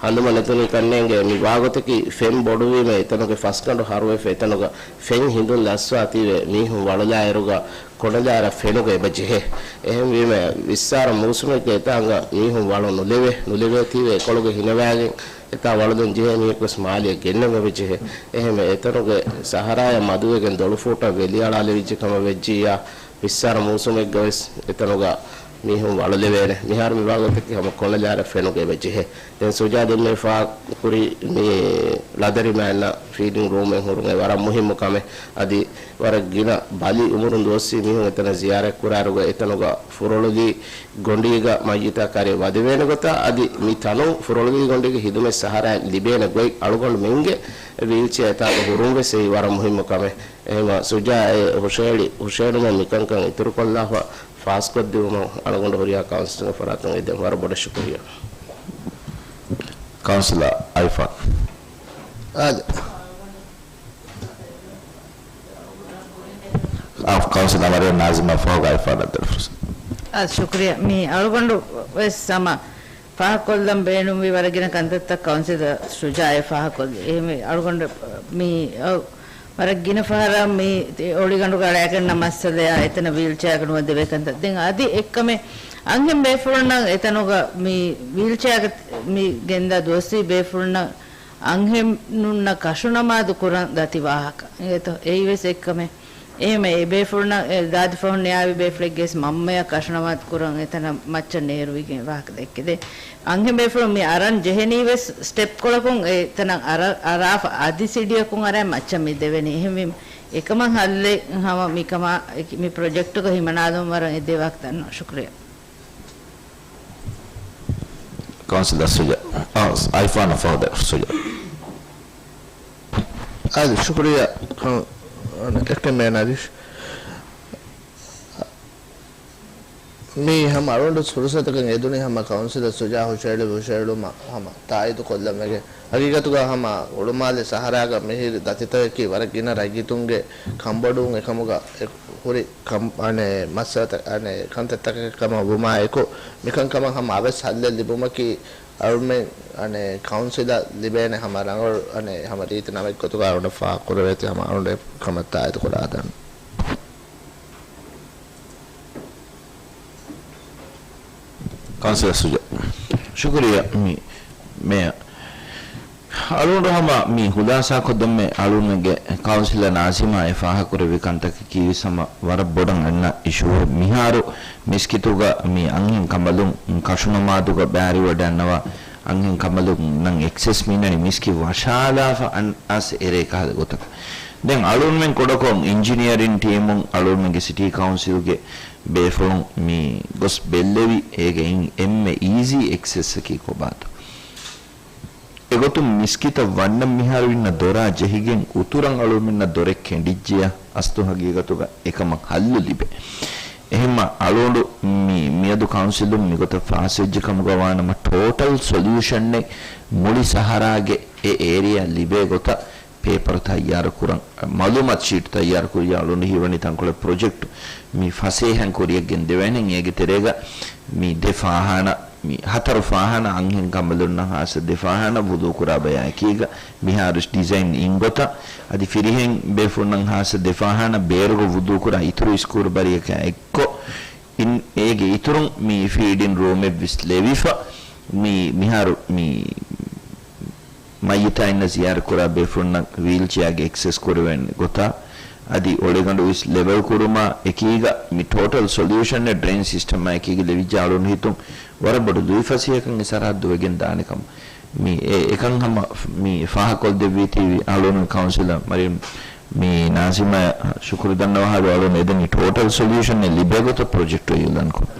ހަނދުމަ ނެތުނީ ކަންނޭނގެ މި ވާގޮތަކީ ފެން ބޮޑުވީމަ އެތަނުގެ ފަސްގަނޑު ހަރުވެފަ އެތަނުގަ ފެން ހިނދުން ލަސްވާ ތީވެ މީހުން ވަޅުލާއިރުގަ ކޮނޑަލާރަ ފެނުގަ އެބަ ޖެހޭ. އެހެންވީމަ ވިއްސާރަ މޫސުމެއްގަ އެތާނގަ މީހުން ވަޅު ނުލެވޭ، ނުލެވޭ ތީވެ އެކޮޅުގަ ހިނަވާގެން އެތާ ވަޅުލަން ޖެހޭ މީހަކުވެސް މާލެއަށް ގެންނަން އެބަ ޖެހޭ. އެހެންވެ އެތަނުގެ ސަހަރާޔަށް މަދުވެގެން ދޮޅުފޫޓަށް ވެލިއަޅާލެވިއްޖެ ކަމަށް ވެއްޖިއްޔާ، ވިއްސާރަ މޫސުމެއްގަވެސް އެތަނުގަ މީހުން ވަޅުލެވޭނެ. މިހާރު މި ވާގޮތަކީ ހަމަ ކޮނޑަލާރަ ފެނުގަ އެބަ ޖެހޭ. ދެން ސުޖާ ދެންމެ ފާހަގަކުރި މި ޅަދަރިމާންނަށް ފީޑިން ރޫމެއް ހުރުން އެ ވަރަށް މުހިއްމު ކަމެއް. އަދި ވަރަށް ގިނަ ބަލި އުމުރުން ދުވަސްވީ މީހުން އެތަނަށް ޒިޔާރަތް ކުރާއިރުގަ އެތަނުގަ ފުރޮޅުލީ ގޮނޑީގަ މައްޔިތާ ކަރެއް ވަދެވޭނެ ގޮތާ އަދި މި ތަނުން ފުރޮޅުލީ ގޮނޑީގެ ހިދުމަތް ސަހަރާއަށް ލިބޭނެ ގޮތް އަޅުގަނޑުމެންގެ ވީލްޗެއާ އެތާކަށް ހުރުން ވެސް އެއީ ވަރަށް މުހިއްމު ކަމެއް. އެހެންވީމަ ސުޖާ އެ ހުށަހެޅި، ހުށަހެޅުމަށް މިކަންކަން އިތުރުކޮށްލާފަ ފާސްކޮށްދިއުމަށް އަޅުގަނޑު ހުރިހާ ކައުންސިލުގެ ފަރާތުން އެދެން ވަރަށް ބޮޑަށް ޝުކުރިއްޔާ. ކައުންސިލަރ އައިފާން. އާދެ. އާ، ކައުންސިލަރ މަރިޔަމް ނާޒިމާ ފަހުގަ އައިފާނަށް ދެން ފުރުސަތު. އާ، ޝުކުރިއްޔާ. މި އަޅުގަނޑު ވެސް ހަމަ ފާހަގަކޮށްލަން ބޭނުންވި ވަރަށް ގިނަ ކަންތައްތައް ކައުންސިލަރ ޝުޖާއޭ ފާހަގަކޮށްލި. އެހެންވެ އަޅުގަނޑު މި، އަ، ވަރަށް ގިނަ ފަހަރަށް މި އޮޅިގަނޑުގަ އަޅާގަންނަ މައްސަލަޔާ އެތަނަށް ވީލްޗެއާގަ ނުވަދެވޭ ކަންތައް. ދެން އަދި އެއްކަމެއް އަންހެން ބޭފުޅުންނަށް އެތަނުގަ މި ވީލްޗެއާގަ މި ގެންދާ ދުވަސްވީ ބޭފުޅުންނަށް އަންހެނުންނަށް ކަށުނަމާދު ކުރަން ދަތި ވާހަކަ. އެތޯ، އެއީވެސް އެއްކަމެއް. އެހެންވެ، އެ ބޭފުޅުންނަށް އެ ދާދި ފަހުން ނިޔާވި ބޭފުޅެއްގެ ވެސް މަންމަޔަށް ކަށުނަމާދު ކުރަން އެތަނަށް މައްޗަށް ނޭރުވިގެން ވާހަކަ ދެއްކިދޭ. އަންހެން ބޭފުޅުން މި އަރަން ޖެހެނީ ވެސް ސްޓެޕް ކޮޅަކުން އެތަނަށް އަރަ-، އަރާފަ އަދި ސިޑިއަކުން އަރާ މައްޗަށް މި ދެވެނީ. އެހެންވީމަ، އެކަމަށް ހައްލެއް ހަމަ މިކަމާ، މި ޕްރޮޖެކްޓުގަ ހިމަނާލުން ވަރަށް އެދޭ ވާހަކަ ދަންނަ. ޝުކުރިއްޔާ. ކައުންސިލަރ ސުޖާ، އާ، އައިފާނަށް ފަހު ދެން ސުޖާ. އާދެ، ޝުކުރިއްޔާ. ކައު-، އެކެމޭ ނަރީޝް. މީ ހަމަ އަޅުގަނޑު ފުރުސަތަކަށް އެދުނީ ހަމަ ކައުންސިލަރ ސުޖާ ހުށަހެޅި ހުށަހެޅުމަށް ހަމަ ތާއީދު ކޮށްލަން ވެގެން. ހަގީގަތުގަ ހަމަ ހުޅުމާލެ ސަހަރާގަ މިހިރި ދަތިތަކަކީ ވަރަށް ގިނަ ރައްޔިތުންގެ ކަންބޮޑުވުން އެކަމުގަ އެ-، ހުރި ކަން-، އަނެއް މައްސަލަތައް، އަނެއް ކަންތައްތަކެއް ކަމަށް ވުމާއެކު، މިކަންކަމަށް ހަމަ އަވަސް ހައްލެއް ލިބުމަކީ އަޅުމެން އަނެއް ކައުންސިލަށް ލިބޭނެ ހަމަ ރަނގަޅު އަނެއް ހަމަ ރީތި ނަމެއް ގޮތުގަ އަޅުގަނޑަށް ފާހަގަކުރެވޭތީ ހަމަ އަޅުގަނޑު އެކަމަށް ތާއީދު ކުރާ ދަން. ކައުންސިލަރ ސުޖާ. ޝުކުރިއްޔާ މި މޭޔަރ. އަޅުގަނޑު ހަމަ މި ހުލާސާކޮށްދެންމެ އަޅުގަނޑުގެ ކައުންސިލަރ ނާޒިމާ އެ ފާހަގަކުރެއްވި ކަންތަކަކީ ވެސް ހަމަ ވަރަށް ބޮޑަށް އަންނަ އިޝޫއެއް. މިހާރު މިސްކިތުގަ މި އަންހެން ކަނބަލުން ކަށުނަމާދުގަ ބައިވެރިވަޑައިގަންނަވާ އަންހެން ކަނބަލުންނަށް އެކްސެސް މިނަނީ މިސްކިތް ވަށާލާފަ އަން-، އަސް އެރޭ ކަހަލަ ގޮތަކަށް. ދެން އަޅުގަނޑުމެން ކުޑަކޮށް އިންޖިނިއަރިން ޓީމުން އަޅުގަނޑުމެންގެ ސިޓީ ކައުންސިލްގެ ބޭފުޅުން މި ގޮސް ބެއްލެވި އޭގެ އިން އެންމެ އީޒީ އެކްސެސްއަކީ ކޮބާތޯ؟ އެގޮތުން މިސްކިތަށް ވަންނަން މިހާރު އިންނަ ދޮރާ ޖެހިގެން އުތުރަށް އަޅުމެންނަށް ދޮރެއް ކެނޑިއްޖެޔާ އަސްލު ހަގީގަތުގަ އެކަމަށް ހައްލު ލިބޭ. އެހެންމަ އަޅުގަނޑު މި މިއަދު ކައުންސިލުން މިގޮތަށް ފާސްވެއްޖެ ކަމުގަ ވާނަމަ ޓޯޓަލް ސޮލިއުޝަނެއް މުޅި ސަހަރާގެ އެ އޭރިއާ ލިބޭ ގޮތަށް ޕޭޕަރު ތައްޔާރު ކުރަން، މައުލޫމާތު ޝީޓް ތައްޔާރު ކުރިޔާ އަޅުގަނޑު ހީވަނީ ތަންކޮޅެއް ޕްރޮޖެކްޓު މި ފަސޭހައިން ކުރިޔަށް ގެންދެވޭނެ. އޭގެ ތެރޭގަ މި ދެ ފާހާނަ، މި ހަތަރު ފާހާނަ އަންހެން ކަނބަލުންނަށް ހާއްސަ ދެ ފާހާނަ ވުޟޫ ކުރާ ބަޔާ އެކީގަ މިހާރު ޑިޒައިން އިން ގޮތަށް އަދި ފިރިހެން ބޭފުޅުންނަށް ހާއްސަ ދެ ފާހާނަ ބޭރުގަ ވުޟޫ ކުރާ އިތުރު ސްކޫލް ބަރީއަކާ އެއްކޮށް، އިން އޭގެ އިތުރުން މި ފީޑިން ރޫމެއް ވެސް ލެވިފަ، މި މިހާރު މި މައްޔިތާ އިންނަ ޒިޔާރަތް ކުރާ ބޭފުޅުންނަށް ވީލްޗެއާގެ އެކްސެސް ކުރެވޭނެ ގޮތާ، އަދި އޮޅިގަނޑު ވެސް ލެވެލް ކުރުމާ އެކީގަ މި ޓޯޓަލް ސޮލިއުޝަނެއް ޑްރެއިން ސިސްޓަމާ އެކީގަ ލެވިއްޖެ އަޅުގަނޑު ހިތުން ވަރަށް ބޮޑު ލުއިފަސޭހަކަން އެ ސަރަހައްދު ވެގެން ދާނެ ކަމަށް. މި އެ-، އެކަން ހަމަ މި ފާހަގަކޮށްދެއްވީތީ އަޅުގަނޑު ކައުންސިލަރ މަރިޔަމް މި ނާޒިމާ ޝުކުރު ދަންނަވާ ހާލު އަޅުގަނޑު އެދެނީ ޓޯޓަލް ސޮލިއުޝަނެއް ލިބޭ ގޮތަށް ޕްރޮޖެކްޓު އިއުލާން ކޮށް.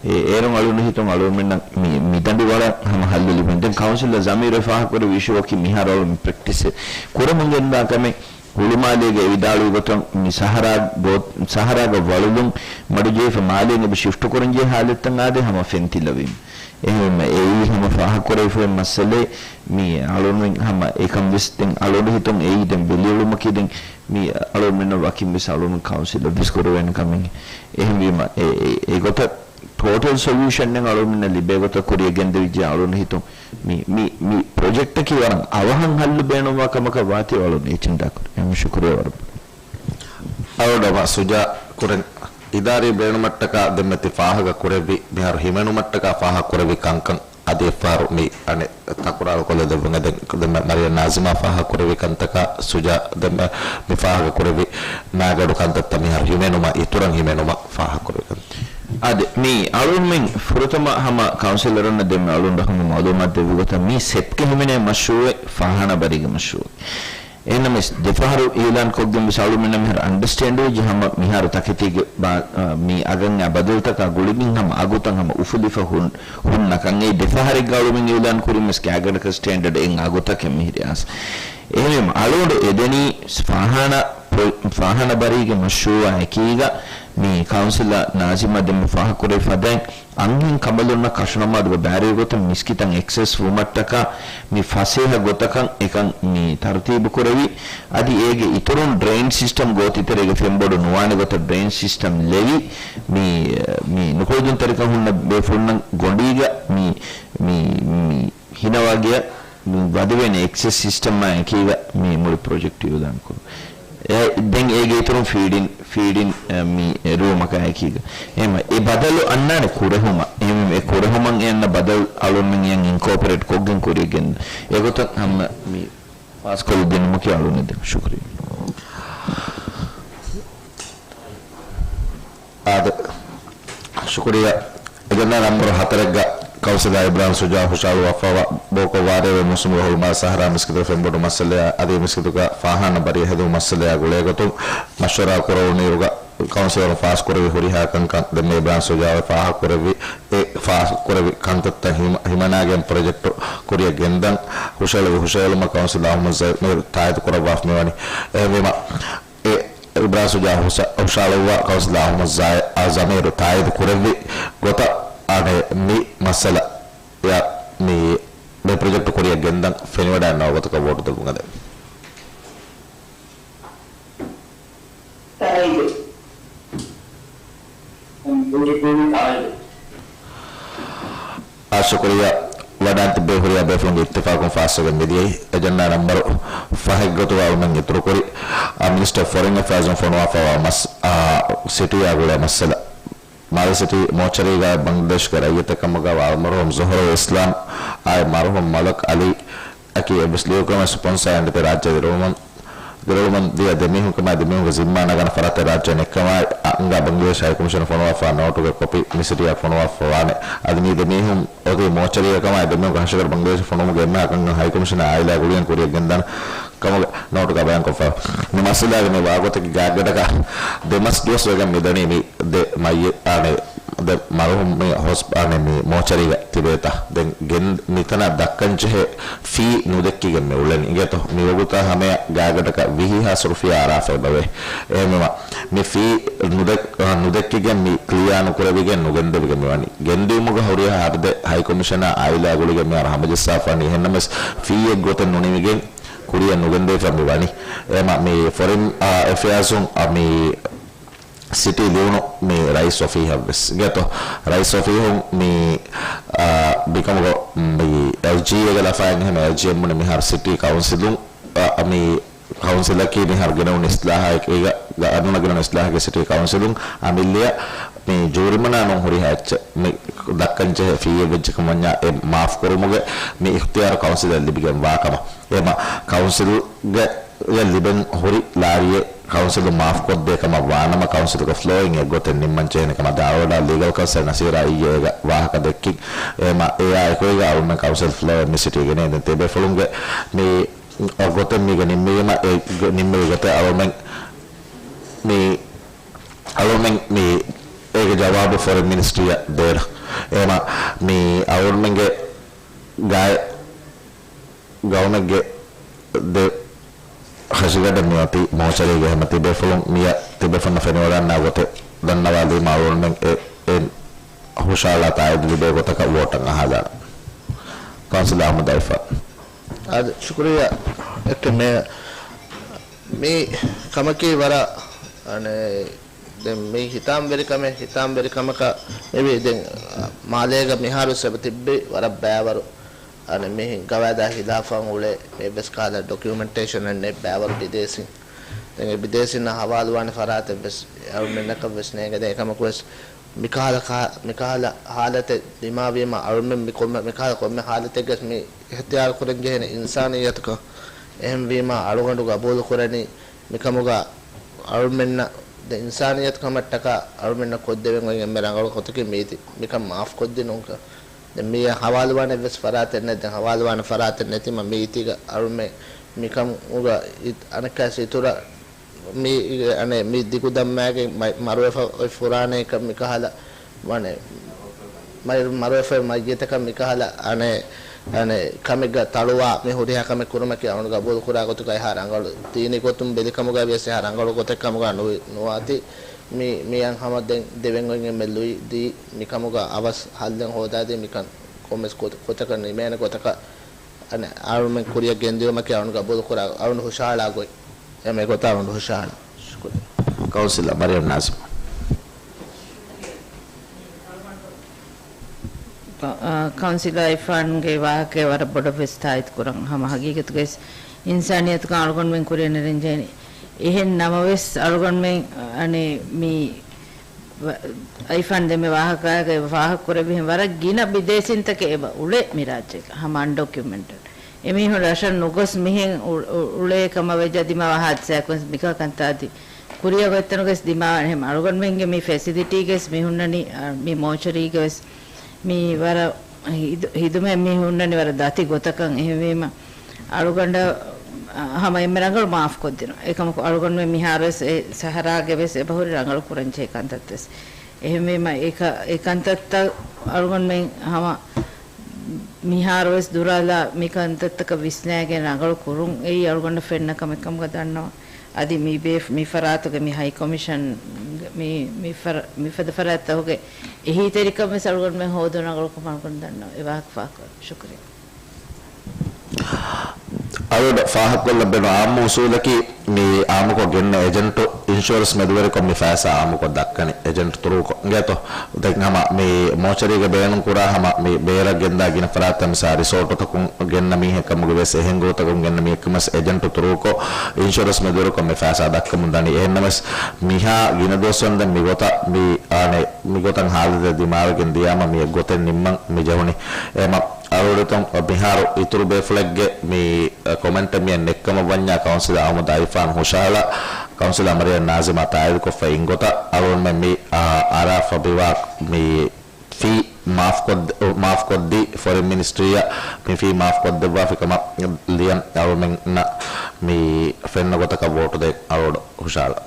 އެ-، އޭރުން އަޅުގަނޑު ހިތުން އަޅުގަނޑުމެންނަށް މި، މި ދަނޑި ވަޅަށް ހަމަ ހައްލު ލިބުން. ދެން ކައުންސިލަރ ޒަމީރު އެ ފާހަގަކުރެއްވި އިޝޫއަކީ މިހާރު އަޅުގަނޑު މި ޕްރެކްޓިސް ކުރަމުން ގެންދާ ކަމެއް. ހުޅުމާލޭގަ އެ ވިދާޅުވި ގޮތަށް މި ސަހަރާ ގޯ-، ސަހަރާގަ ވަޅުލުން މަޑުޖެހިފަ މާލޭން އެބަ ޝިފްޓް ކުރަންޖެހޭ ހާލަތްތައް އާދޭ ހަމަ ފެން ތިލަވީމަ. އެހެންވީމަ އެއީ ހަމަ ފާހަގަކުރެވިފައި މައްސަލައެއް. މި އަޅުގަނޑުމެން ހަމަ އެކަން ވެސް ދެން އަޅުގަނޑު ހިތުން އެއީ ދެން ވެލިއުޅުމަކީ ދެން މި އަޅުގަނޑުމެންނަށް ވަކިން ވެސް އަޅުގަނޑު ކައުންސިލަށް ވެސް ކުރެވޭނެ ކަމެއް. އެހެންވީމަ އެ-، އެ-، އެގޮތަށް ޓޯޓަލް ސޮލިއުޝަނެއް އަޅުގަނޑުމެންނަށް ލިބޭ ގޮތަށް ކުރިއަށް ގެންދެވިއްޖެ އަޅުގަނޑު ހިތުން މި، މި، މި ޕްރޮޖެކްޓަކީ ވަރަށް އަވަހަށް ހައްލު ބޭނުންވާ ކަމަކަށް ވާތީ އަޅުން އެޗިންދާ ކުރި. އެހެން ޝުކުރިއްޔާ ވަރަށް. އަޅުގަނޑު ސުޖާ ކުރެން އިދާރީ ބޭނުމަށްޓަކާ ދެންމެ ތި ފާހަގަ ކުރެއްވި، މިހާރު ހިމެނުމަށްޓަކާ ފާހަގަ ކުރެއްވި ކަންކަން އަދި އެއްފަހަރު މި އަނެއް ތަކުރާރު ކޮށްލަދެއްވުން. ދެން ދެންމެ މަރިޔަން ނާޒިމާ ފާހަގަ ކުރެއްވި ކަންތަކާ ސުޖާ ދެންމެ މި ފާހަގަ ކުރެއްވި މާގަޑު ކަންތައްތައް މިހާރު ހިމެނުމަށް އިތުރަށް ހިމެނުމަށް ފާހަގަ ކުރެއްވި ކަންތައް. އާދެ، މި އަޅުންމެން ފުރަތަމަ ހަމަ ކައުންސިލަރުންނަށް ދެންމެ އަޅުން ހަމަ މައުލޫމާތު ދެއްވި ގޮތަށް މި ސެޕްގެ ހިމެނޭ މަޝްރޫއެއް ފާހާނާ ބަރީގެ މަޝްރޫއެއް. އެހެންނަމަވެސް ދެފަހަރު އިއުލާން ކޮށްގެން ވެސް އަޅުމެންނަށް މިހާރު އަންޑަސްޓޭންޑް ވެއްޖެ ހަމަ މިހާރު ތަކެތީގެ ބާ-، އާ، މި އަގަށް އައި ބަދަލުތަކާ ގުޅިގެން ހަމަ އަގުތައް ހަމަ އުފުލިފަ ހުން-، ހުންނަ ކަން. އެއީ ދެފަހަރެއްގަ އަޅުމެން އިއުލާން ކުރިން ވެސް ގާތްގަނޑަކަށް ސްޓޭންޑަޑް އެއް އަގުތަކެއް މިހިރި އާސް. އެހެންވީމަ އަޅުގަނޑު އެދެނީ ފާހާނާ ޕްރޮ-، ފާހާނާ ބަރީގެ މަޝްރޫއާ އެކީގަ މި ކައުންސިލަރ ނާޒިމާ ދެންމެ ފާހަގަކުރެވި ފަދައިން އަންހެން ކަނބަލުންނަށް ކަށުނަމާދުގެ ބާރުގެ ގޮތުން މިސްކިތަށް އެކްސެސް ވުމަށްޓަކާ މި ފަސޭހަ ގޮތަކަށް އެކަން މި ތަރުތީބު ކުރެވި. އަދި އޭގެ އިތުރުން ޑްރެއިން ސިސްޓަމް ގޯތިތެރޭގެ ފެންބޮޑު ނުވާނެ ގޮތަށް ޑްރެއިން ސިސްޓަމް ލެވި، މި، މި ނުކުޅެދުންތެރިކަން ހުންނަ ބޭފުޅުންނަށް ގޮނޑީގަ މި، މި، މި ހިނަވާ ގެޔަށް ވަދެވޭނެ އެކްސެސް ސިސްޓަމާ އެކީގަ މި މުޅި ޕްރޮޖެކްޓް އިއުލާން ކުރުން. އެ، ދެން އޭގެ އިތުރުން ފީޑިން، ފީޑިން، އެ، މި ރޫމަކާ އެކީގަ. އެހެންވީމަ އެ ބަދަލު އަންނާނެ ކުރެހުމަށް. އެހެންވީމަ އެ ކުރެހުމަށް އެ އަންނަ ބަދަލު އަޅުންމެން އެއަށް އިންކޯޕަރޭޓް ކޮށްގެން ކުރިޔަށް ގެންދަން. އެގޮތަށް ހަމަ މި ފާސްކޮށްލަދިނުމަކީ އަޅުގަނޑު ދެން. ޝުކުރިއްޔާ. އާދެ، ޝުކުރިއްޔާ. އެޖެންޑާ ނަމްބަރު ހަތަރެއްގަ ކައުންސިލަރ އިބްރާހިމް ޝުޖާ ހުށަހަޅުއްވާފައިވާ ބޯކޮށް ވާރޭވެ މޫސުމުގެ ހުޅުމާލެ ސަހަރާ މިސްކިތުގެ ފެންބޮޑު މައްސަލައާ އަދި މިސްކިތުގަ ފާހާނާ ބަރީ ހެދުމުގެ މައްސަލައާ ގުޅޭގޮތުން މަޝްވަރާ ކުރެވުނުއިރުގަ ކައުންސިލަރުން ފާސްކުރެއްވި ހުރިހާ ކަންކަން ދެންމެ އިބްރާހިމް ޝުޖާއަށް ފާހަގަކުރެއްވި. އެ ފާސްކުރެއްވި ކަންތައްތައް ހިމަ-، ހިމަނާގެން ޕްރޮޖެކްޓު ކުރިއަށް ގެންދަން ހުށަހެޅު-، ހުށަހެޅުމަށް ކައުންސިލަރ އަޙްމަދު ޒަމީރު ތާއީދު ކުރައްވާފަ މިވަނީ. އެހެންވީމަ، އެ އިބްރާހިމް ޝުޖާ ހުށަ-، ހުށަހަޅުއްވާ ކައުންސިލަރ އަޙްމަދު ޒާ-، އާ، ޒަމީރު ތާއީދު ކުރެއްވި ގޮތަށް އަނެއް މި މައްސަލަ އެ މި، މި ޕްރޮޖެކްޓު ކުރިއަށް ގެންދަން ފެނިވަޑައިގަންނަވާ ގޮތަކަށް ވޯޓު ދެއްވުން އެދެން. ތާއީދު. އާ، ޝުކުރިއްޔާ. ވަޑާން ތިއްބެވި ހުރިހާ ބޭފުޅުންގެ އިއްތިފާޤުން ފާސްވެގެން މިދިޔައީ. އެޖެންޑާ ނަމްބަރު ފަހެއްގެ ގޮތުގަ އަޅުމެން އިތުރުކުރި، އާ، މިނިސްޓަރ އޮފް ފޮރިން އެފެއާޒުން ފޮނުވާފައިވާ މަސް-، އާ، ސިޓީއާ ގުޅޭ މައްސަލަ. މާލެ ސިޓީ މޯޗަރީގައި ބަނގްލަދޭޝްގެ ރައްޔިތެއް ކަމުގައި އަޅު މަރުޙޫމް ޒުހުރު އިސްލާމް އާއި މަރުޙޫމް މަލަކް އަލީ އަކީ އެއްވެސް ލިޔުންތެރިކަމެއް ސްޕޮންސާ އެންޑިޕީ ރާއްޖެ ދިރިއުޅުމުން، ދިރިއުޅުމުން ދިޔަ ދެމީހުން ކަމާއި ދެމީހުންގެ ޒިންމާ ނަގަން ފަރާތެއް ރާއްޖެ ނެތްކަމާއި އަންގާ ބަނގްލަދޭޝް ހައިކޮމިޝަނަށް ފޮނުވާފައި ނޯޓުގެ ކޮޕީ މި ސިޓީއަށް ފޮނުވާފަ ވާނެ. އަދި މި ދެމީހުން އޮތީ މޯޗަރީގަ ކަމާއި ދެމީހުންގެ ހަށިގަނޑު ބަނގްލަދޭޝަށް ފޮނުވުމުގެ އެންމެހާ ކަންކަން ހައިކޮމިޝަނާ އާއިލާ ގުޅިގެން ކުރިއަށް ގެންދާނެ ކަމުގެ ނޯޓުގަ ބަޔާންކޮށްފަ. މި މައްސަލާގެ މި ވާގޮތަކީ ގާތްގަނޑަކަށް ދެމަސް ދުވަސް ވެގެން މިދަނީ މި ދެ މައްޔި-، އާނެ، ދެ މަރުޙޫމް މި ހޮސް-، އާނެ، މި މޯޗަރީގަ ތިބޭތަ؟ ދެން ގެން މިތަނަށް ދައްކަންޖެހޭ ފީ ނުދެއްކިގެން މި އުޅެނީ. އިނގޭތޯ، މިވަގުތާ ހަމަޔަށް ގާތްގަނޑަކަށް ވިހި ހާސް ރުފިޔާ އަރާފަ އެބަވޭ. އެހެންވީމަ، މި ފީ ނުދެ-، އާ، ނުދެއްކިގެން މި ކްލިއާ ނުކުރެވިގެން ނުގެންދެވިގެން މިވަނީ. ގެންދިއުމުގަ ހުރިހާ ހަރުދެއް ހައިކޮމިޝަނާ އާއިލާ ގުޅިގެން މިހާރު ހަމަޖައްސާފަ ވަނީ. އެހެންނަމަވެސް ފީއެއް ގޮތެއް ނުނިމިގެން ކުރިއަށް ނުގެންދެވިފަ މި ވަނީ. އެހެންވީމަ، މި ފޮރިން، އާ، އެފެއާޒުން، އާ، މި ސިޓީ ލިޔުނު މި ރައީސް އޮފީހަށް ވެސް ގެތޯ. ރައީސް އޮފީހުން މި، އާ، މިކަމުގަ މި އެލްޖީއޭގެ ލަފާއިން އެހެން އެލްޖީއެމް ބުނި މިހާރު ސިޓީ ކައުންސިލުން، އާ، މި ކައުންސިލަކީ މިހާރު ގެނެވުނު އިސްލާހަކީގަ، ގަ-، އަންނަ ގެނެވުނު އިސްލާހަކީ ސިޓީ ކައުންސިލުން އަމިއްލަޔަށް މި ޖޫރިމަނާ ނޫން ހުރިހާ އެއްޗެއް މި ދައްކަންޖެހޭ ފީއެއް ވެއްޖެ ކަމަންޏާ އެ މާފް ކުރުމުގެ މި އިޚްތިޔާރު ކައުންސިލަށް ލިބިގެން ވާ ކަމަށް. އެމަ ކައުންސިލްގެ އެ ލިބެން ހުރި ލާރިއެއް ކައުންސިލުން މާފްކޮށްދޭ ކަމަށް ވާނަމަ، ކައުންސިލުގެ ފްލޯއިން އެއްގޮތެއް ނިންމަން ޖެހޭނެ ކަމަށް ދާއިރާ ލީގަލް ކައުންސިލް ނަސީރާ އިއްޔެ އޭގަ ވާހަކަ ދެއްކިން. އެމަ އެއާ އެކުގަ އަޅުމެން ކައުންސިލް ފްލޯއެއް މި ސިޓީ ގެނެވި. ދެން ތިބޭފުޅުންގެ މި ގޮތެއް މީގަ ނިންމީމަ، އެ ގޮ-، ނިންމެވި ގޮތެއް އަޅުމެން މި، އަޅުމެން މި އޭގެ ޖަވާބު ފޮރިން މިނިސްޓްރީއަށް ދޭނަ. އެމަ މި އަޅުމެންގެ ގާތް ގައުމެއްގެ ދެ ހަށިގަނޑެއް މިއޮތީ މޯޗަރީގެ. ހަމަ ތިބޭފުޅުން މިއަށް ތިބޭފުންނަށް ފެނިވަޑަންނާ ގޮތެއް ދަންނަވާލީމަ އަޅުގަނޑުމެން އެ، އެ ހުށަހަޅާ ތާއީދު ލިބޭ ގޮތަކަށް ވޯޓަށް އަހާލާނަން. ކައުންސިލަރ އަޙްމަދު އައިފާ. އާދެ، ޝުކުރިއްޔާ. އެއްކެއް މޭ-، މި ކަމަކީ ވަރަށް، އަނެއް، ދެން މި ހިތާމަވެރިކަމެއް، ހިތާމަވެރިކަމަކަށް މިވީ. ދެން މާލޭގަ މިހާރު ސެބަ ތިއްބި ވަރަށް ބައިވަރު އަނެއް މިހިން ގަވާއިދާ ހިލާފަށް އުޅޭ އެއްވެސް ކަހަލަ ޑޮކިއުމެންޓޭޝަނެއް ނެތް ބައިވަރު ބިދޭސީން. ދެން އެ ބިދޭސީންނާ ހަވާލުވާނެ ފަރާތެއްވެސް އަޅުމެންނަކަށްވެސް ނޭނގެ. ދެން އެކަމަކުވެސް މިކަހަލަ ކަ-، މިކަހަލަ ހާލަތެއް ދިމާވީމަ އަޅުމެން މި ކޮންމެ، މިކަހަލަ ކޮންމެ ހާލަތެއްގަސް މި އިހްތިޔާރު ކުރަން ޖެހޭނެ އިންސާނިއްޔަތުކަން. އެހެންވީމަ އަޅުގަނޑު ގަބޫލު ކުރަނީ މިކަމުގަ އަޅުމެންނަށް ދެ އިންސާނިއްޔަތު ކަމަށްޓަކާ އަޅުމެންނަށް ކޮށްދެވެން އޮތް އެންމެ ރަނގަޅު ގޮތަކީ މީތި. މިކަން މާފް ކޮށްދިނުންކަން. ދެން މިއަށް ހަވާލުވާނެ އެއްވެސް ފަރާތެއް ނެތް. ދެން ހަވާލުވާނެ ފަރާތެއް ނެތީމަ މީތީގަ އަޅުމެން މިކަމުގަ އިތް-، އަނެއްކާސް އިތުރަށް މި، އަނެއް މި ދިގުދަންމާގެ މަ-، މަރުވެފަ އޮތް ފުރާނައަކަ މިކަހަލަ ވަނެ މައި-، މަރުވެފައި މައްޔިތަކަށް މިކަހަލަ އަނެއް، އަނެއް ކަމެއްގަ ތަޅުވާ މި ހުރިހާ ކަމެއް ކުރުމަކީ އަޅުގަނޑު ގަބޫލު ކުރާ ގޮތުގަ އެހާ ރަނގަޅު. ދީނީ ގޮތުން ބެލިކަމުގަ ވިޔަސް އެހާ ރަނގަޅު ގޮތެއް ކަމުގަ ނުވި-، ނުވާތީ. މި، މިއަން ހަމަ ދެން ދެވެން އޮތް އެންމެ ލުއި ދީ މިކަމުގަ އަވަސް ހައްލެއް ހޯދާދީ މިކަން ކޮންމެސް ގޮތަ-، ގޮތަކަށް ނިމޭނެ ގޮތަކަށް އަނެއް އަޅުމެން ކުރިއަށް ގެންދިއުމަކީ އަޅުގަނޑު ގަބޫލު ކުރާ، އަޅުގަނޑު ހުށަހަޅާ ގޮތް. އެމެ ގޮތަށް އަޅުގަނޑު ހުށަހަޅާ. ޝުކުރިއްޔާ. ކައުންސިލަރ މަރިޔަމް ނާޒިމް. ކަ-، އާ، ކައުންސިލަރ އިފާންގެ ވާހަކައެއް ވަރަށް ބޮޑަށް ވެސް ތާއީދު ކުރަން. ހަމަ ހަގީގަތުގައި އިންސާނިއްޔަތުކަން އަޅުގަނޑުމެން ކުރިއަށް ނެރެންޖެހެނީ. އެހެން ނަމަވެސް އަޅުގަނޑުމެން، އަނެއް މި ވަ-، އައިފާން ދެންމެ ވާހަކައިގައި ފާހަގަކުރެއްވިހެން ވަރަށް ގިނަ ބިދޭސީންތަކެއް އެބަ އުޅޭ މި ރާއްޖޭގަ ހަމަ އަންޑޮކިއުމެންޓެޑް. އެމީހުން ރަށަށް ނުގޮސް މިހެން އު-، އު-، އުޅޭ ކަމަށް ވެއްޖާ ދިމާވާ ހާދިސާއަކުން މިކަހަލަ ކަންތައް އަދި ކުރިއަށް އޮތްތަނުގަސް ދިމާވާނެ. އެހެން އަޅުގަނޑުމެންގެ މި ފެސިލިޓީގަސް މި ހުންނަނީ، އަ، މި މޯޗަރީގަވެސް މި ވަރަށް ހިދު-، ހިދުމަތް މި ހުންނަނީ ވަރަށް ދަތި ގޮތަކަށް. އެހެންވީމަ އަޅުގަނޑަށް، އަ، ހަމަ އެންމެ ރަނގަޅު މާފް ކޮށްދިނުން. އެކަމަކު އަޅުގަނޑުމެން މިހާރުވެސް އެ ސަހަރާގެވެސް އެބަހުރި ރަނގަޅު ކުރަންޖެހޭ ކަންތައްތައް. އެހެންވީމަ އެ ކަ-، އެ ކަންތައްތައް އަޅުގަނޑުމެން ހަމަ މިހާރުވެސް ދުރާލާ މި ކަންތައްތަކަށް ވިސްނާގެން ރަނގަޅު ކުރުން އެއީ އަޅުގަނޑަށް ފެންނަ ކަމެއް ކަމުގަ ދަންނަވަން. އަދި މި ބޭ-، މި ފަރާތުގެ މި ހައި ކޮމިޝަން މި، މި ފަރ-، މިފަދަ ފަރާތްތަކުގެ އެހީތެރިކަން ވެސް އަޅުގަނޑުމެން ހޯދުން ރަނގަޅުކަމަށް އަޅުގަނޑު ދަންނަވަން. އެ ވާހަކަ ފާހަގަކުރަން. ޝުކުރިއްޔާ. އަޅުގަނޑަށް ފާހަގަކޮށްލަން ބޭނުން އާއްމު އުސޫލަކީ މި އާއްމުކޮށް ގެންނަ އެޖެންޓު އިންޝުއަރެންސް މެދުވެރިކޮށް މި ފައިސާ އާއްމުކޮށް ދައްކަނީ އެޖެންޓު ތުރޫކޮށް. އިނގޭތޯ؟ ދެން ހަމަ މި މޯޗަރީގެ ބޭނުން ކުރާ ހަމަ މި ބޭރަށް ގެންދާ ގިނަ ފަރާތްތައް މިސާ ރިސޯޓުތަކުން ގެންނަ މީހެއް ކަމުގެ ވެސް އެހެން ގޮތަކުން ގެންނަ މީހެއް ކަމަސް އެޖެންޓު ތުރޫކޮށް އިންޝުއަރެންސް މެދުވެރިކޮށް މި ފައިސާ ދައްކަމުން ދަނީ. އެހެންނަމަސް މިހާ ގިނަ ދުވަސްވަންދެން މި ގޮތަށް މި އާނެ މިގޮތަށް ހާލަތެއް ދިމާވެގެން ދިޔާމަ މި ގޮތެއް ނިންމަން މި ޖެހުނީ. އެމަ އަޅުގަނޑު މިހާރު އިތުރު ބޭފުޅެއްގެ މި ކޮމެންޓެއް މިއެއް ނެއްކަމަށް ވަންޏާ ކައުންސިލަރ އަހުމަދު އައިފާން ހުށަހަޅާ، ކައުންސިލަރ މަރިޔަން ނާޒިމާ ތާއީދުކޮށްފަ އިން ގޮތަށް އަޅުގަނޑުމެން މި، އާ، އަރާފަ މިވާ މި ފީ މާފްކޮށް-، މާފްކޮށްދީ ފޮރިން މިނިސްޓްރީއަށް މި ފީ މާފްކޮށްދެއްވާފި ކަމަށް ލިޔަން އަޅުގަނޑުމެންނަށް މި ފެންނަ ގޮތަކަށް ވޯޓު ދޭން އަޅުގަނޑު ހުށަހަޅާ.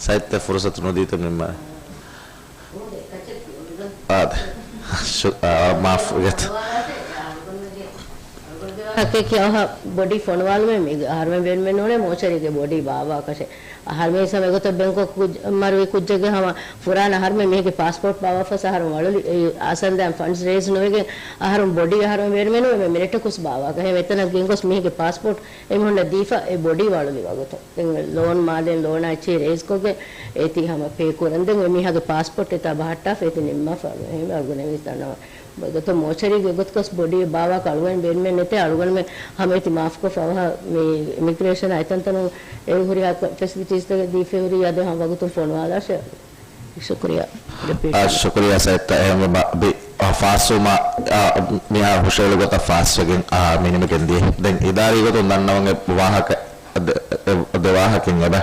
ސައްތަ ފުރުސަތު ނުދީތަ މިންވަރަށް. އާދެ. ޝު-، އާ، މާފް ވެތް. ހައްކެކި އަހަ ބޮޑީ ފޮނުވާލުމެއް މީގެ އަހަރުމެން ބޭނުމެއް ނޫނޭ މޯޗަރީގެ ބޮޑީ ބާވާކަށެއް. އަހަރުމެން ހިސާބު އެގޮތަށް ބެންކޮށް ކުއްޖަ-، މަރުވި ކުއްޖެއްގެ ހަމަ ފުރާނަ އަހަރުމެން މީހެއްގެ ޕާސްޕޯޓް ބާވާފަސް އަހަރުން ވަޅުލި، އެ، އާސަންދާން ފަންޑްސް ރޭޒް ނުވެގެން އަހަރުން ބޮޑީ އަހަރުމެން ބޭނުމެއް ނޫން މެ މިނެޓަކުސް ބާވާކަށެއް. އެތަނަށް ގެންގޮސް މީހެއްގެ ޕާސްޕޯޓް އެމީހުންނަށް ދީފަ އެ ބޮޑީ ވަޅުލި ވަގުތު. ދެން ލޯން މާލެން ލޯނާ އެއްޗެހި ރޭޒްކޮށްގެން އޭތި ހަމަ ޕޭ ކުރަން. ދެން އެމީހާގެ ޕާސްޕޯޓް އެތާ ބަހައްޓާފަ އޭތި ނިންމާފަ. އެހެން އަޅުގަނޑު ވިސްނަންނަވާ. ގޮތަށް މޯޗަރީގެ ގޮތަކަސް ބޮޑީ ބާވާކަށް އަޅުގަނޑު ބޭނުމެއް ނެތޭ. އަޅުގަނޑުމެން ހަމަ އޭތި މާފްކޮށްފަ އަވަހަށް މި އިމިގްރޭޝަން އައި ތަންތަނުން އެ ހުރިހާ ފެސިލިޓީސްތަކެއް ދީފަ ހުރީ އަދި ހަމަ ވަގުތުން ފޮނުވާލާށޭ. ޝުކުރިއްޔާ. އާ، ޝުކުރިއްޔާ ސައްތަ. އެހެންވީމަ ބި-، އާ، ފާސްވުމަށް، އާ، މިހާރު ހުށައެޅި ގޮތަށް ފާސްވެގެން، އާ، މި ނިމިގެން ދިޔަ. ދެން އިދާރީ ގޮތުން ދަންނަވަން އެއް ވާހަކަ، ދެ-، އެއް، ދެ ވާހަކައެއް އެބަ.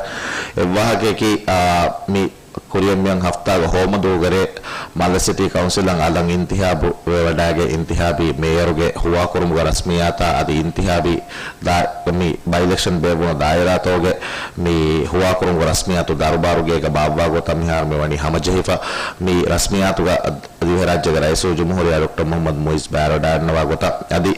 އެއް ވާހަކަޔަކީ، އާ، މި ކުރިއަށް މިއޮން ހަފްތާގަ ހޯމަދޫގެ ރޭ މަލެ ސިޓީ ކައުންސިލަށް އަލަށް އިންތިހާބު ވެވަޑައިގެން އިންތިހާބީ މޭޔަރުގެ ހުވާކުރުމުގެ ރަސްމިއްޔާތާ އަދި އިންތިހާބީ ދާ-، މި ބައިލެކްޝަން ބޭއްވުނު ދާއިރާތަކުގެ މި ހުވާކުރުމުގެ ރަސްމިއްޔާތު ދަރުބާރުގޭގަ ބާއްވާ ގޮތަށް މިހާރު މިވަނީ ހަމަޖެހިފަ. މި ރަސްމިއްޔާތުގަ ދިވެހިރާއްޖޭގެ ރައީސުލްޖުމްހޫރިއްޔާ ޑޮކްޓަރ މުހައްމަދު މުއިއްޒު ބައިވެވަޑައިގަންނަވާ ގޮތަށް އަދި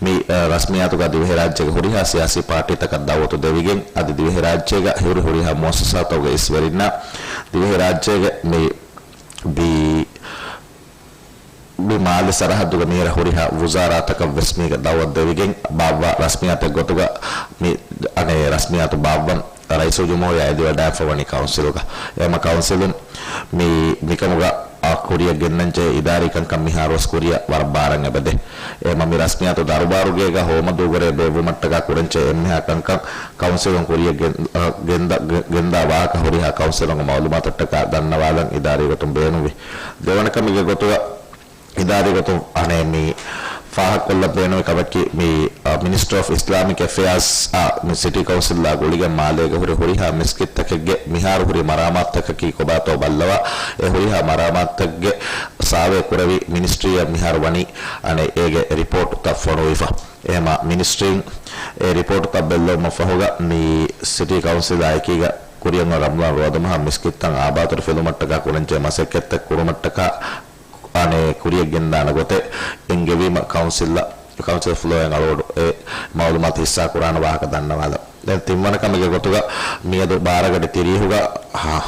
މި، އަ، ރަސްމިއްޔާތުގަ ދިވެހިރާއްޖޭގެ ހުރިހާ ސިޔާސީ ޕާޓީތަކަށް ދައުވަތު ދެވިގެން އަދި ދިވެހިރާއްޖޭގަ ހުރި ހުރިހާ މުއައްސަސާތަކުގެ އިސްވެރިންނަށް ދިވެހިރާއްޖޭގެ މި ބީ މި މާލެ ސަރަހައްދުގަ މިހިރަ ހުރިހާ ވުޒާރާތަކަށްވެސް މީގަ ދައުވަތު ދެވިގެން ބާއްވާ ރަސްމިއްޔާތެއް ގޮތުގަ މި އަނެއް ރަސްމިއްޔާތު ބާއްވަން ރައީސުލްޖުމްހޫރިއްޔާ އެދިވަޑައިފަވަނީ ކައުންސިލުގަ. އެމަ ކައުންސިލުން މި، މިކަމުގަ އާ ކުރިޔަށް ގެންނަންޖެހޭ އިދާރީ ކަންކަން މިހާރުވެސް ކުރިޔަށް ވަރަށް ބާރަށް އެބަދޭ. އެމަ މި ރަސްމިއްޔާތު ދަރުބާރުގޭގަ ހޯމަ ދޫކުރޭ ބޭއްވުމަށްޓަކާ ކުރަންޖެހޭ އެންމެހާ ކަންކަން ކައުންސިލުން ކުރިޔަށް ގެން-، އަ، ގެންދަ-، ގެ-، ގެންދާ ވާހަކަ ހުރިހާ ކައުންސިލުންގެ މައުލޫމާތަށްޓަކާ ދަންނަވާލަން އިދާރީގޮތުން ބޭނުންވި. ދެވަނަ ކަމެއްގެ ގޮތުގަ އިދާރީގޮތުން އަނެއް މި ފާހަގަކޮށްލަން ބޭނުންވި ކަމަކީ މި، އަ، މިނިސްޓްރީ އޮފް އިސްލާމިކް އެފެއާޒް އާ މި ސިޓީ ކައުންސިލްއާ ގުޅިގެން މާލޭގެ ހުރި ހުރިހާ މިސްކިތްތަކެއްގެ މިހާރު ހުރި މަރާމާތުތަކަކީ ކޮބާތޯ ބައްލަވާ، އެ ހުރިހާ މަރާމާތުތަކެއްގެ ސާވޭ ކުރެވި މިނިސްޓްރީއަށް މިހާރު ވަނީ އަނެއް އޭގެ ރިޕޯޓްތައް ފޮނުވިފަ. އެހެމަ މިނިސްޓްރީން އެ ރިޕޯޓްތައް ބެއްލެވުމަށް ފަހުގަ މި ސިޓީ ކައުންސިލާ އެކީގަ ކުރިއަށް ރަމަޟާން ރޯދަމަހަށް މިސްކިތްތައް އާބާތުރު ފެލުމަށްޓަކާ ކުރަންޖެހޭ މަސައްކަތްތައް ކުރުމަށްޓަކާ އަނެއް ކުރިޔަށް ގެންދާނެ ގޮތެއް އެންގެވީމަ ކައުންސިލްއަށް، ކައުންސިލް ފްލޯއިން އަޅުގަނޑު އެ މައުލޫމާތު ހިއްސާ ކުރާނެ ވާހަކަ ދަންނަވާލަން. ދެން ތިންވަނަ ކަމެއްގެ ގޮތުގަ މިއަދު ބާރަ ގަޑި ތިރީހުގަ ހަ-،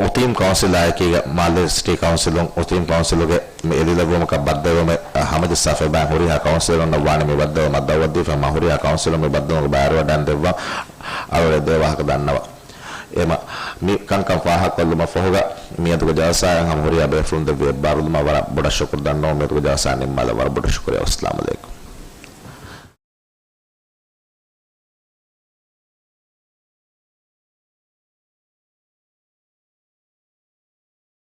އުތީމް ކައުންސިލާ އެކީގަ މާލޭ ސިޓީ ކައުންސިލުން އުތީމް ކައުންސިލުގެ މި އެދިލެއްވުމަކަށް ބައްދަލުވުމެއް ހަމަޖައްސާފައި ބައިން ހުރިހާ ކައުންސިލުންނަށް ވާނެ މި ބައްދަލުވުމަށް ދައުވަތްދީފަ މަ ހުރިހާ ކައުންސިލުން މި ބައްދަލުވުމުގެ ބައިވެރިވެވަޑައިގެން ދެއްވާ އަޅުގަނޑު ދެ ވާހަކަ ދަންނަވާ. އެމަ މި ކަންކަން ފާހަގަކޮށްލުމަށް ފަހުގަ މިއަދުގެ ޖަލްސާއަށް ހަމަ ހުރިހާ ބޭފުޅުން ދެއްވި އެއްބާރުލުމަށް ވަރަށް ބޮޑަށް ޝުކުރު ދަންނަވަން. މިއަދުގެ ޖަލްސާ ނިންމާލަން. ވަރަށް ބޮޑަށް ޝުކުރިއްޔާ. އައްސަލާމު ޢަލައިކުމް.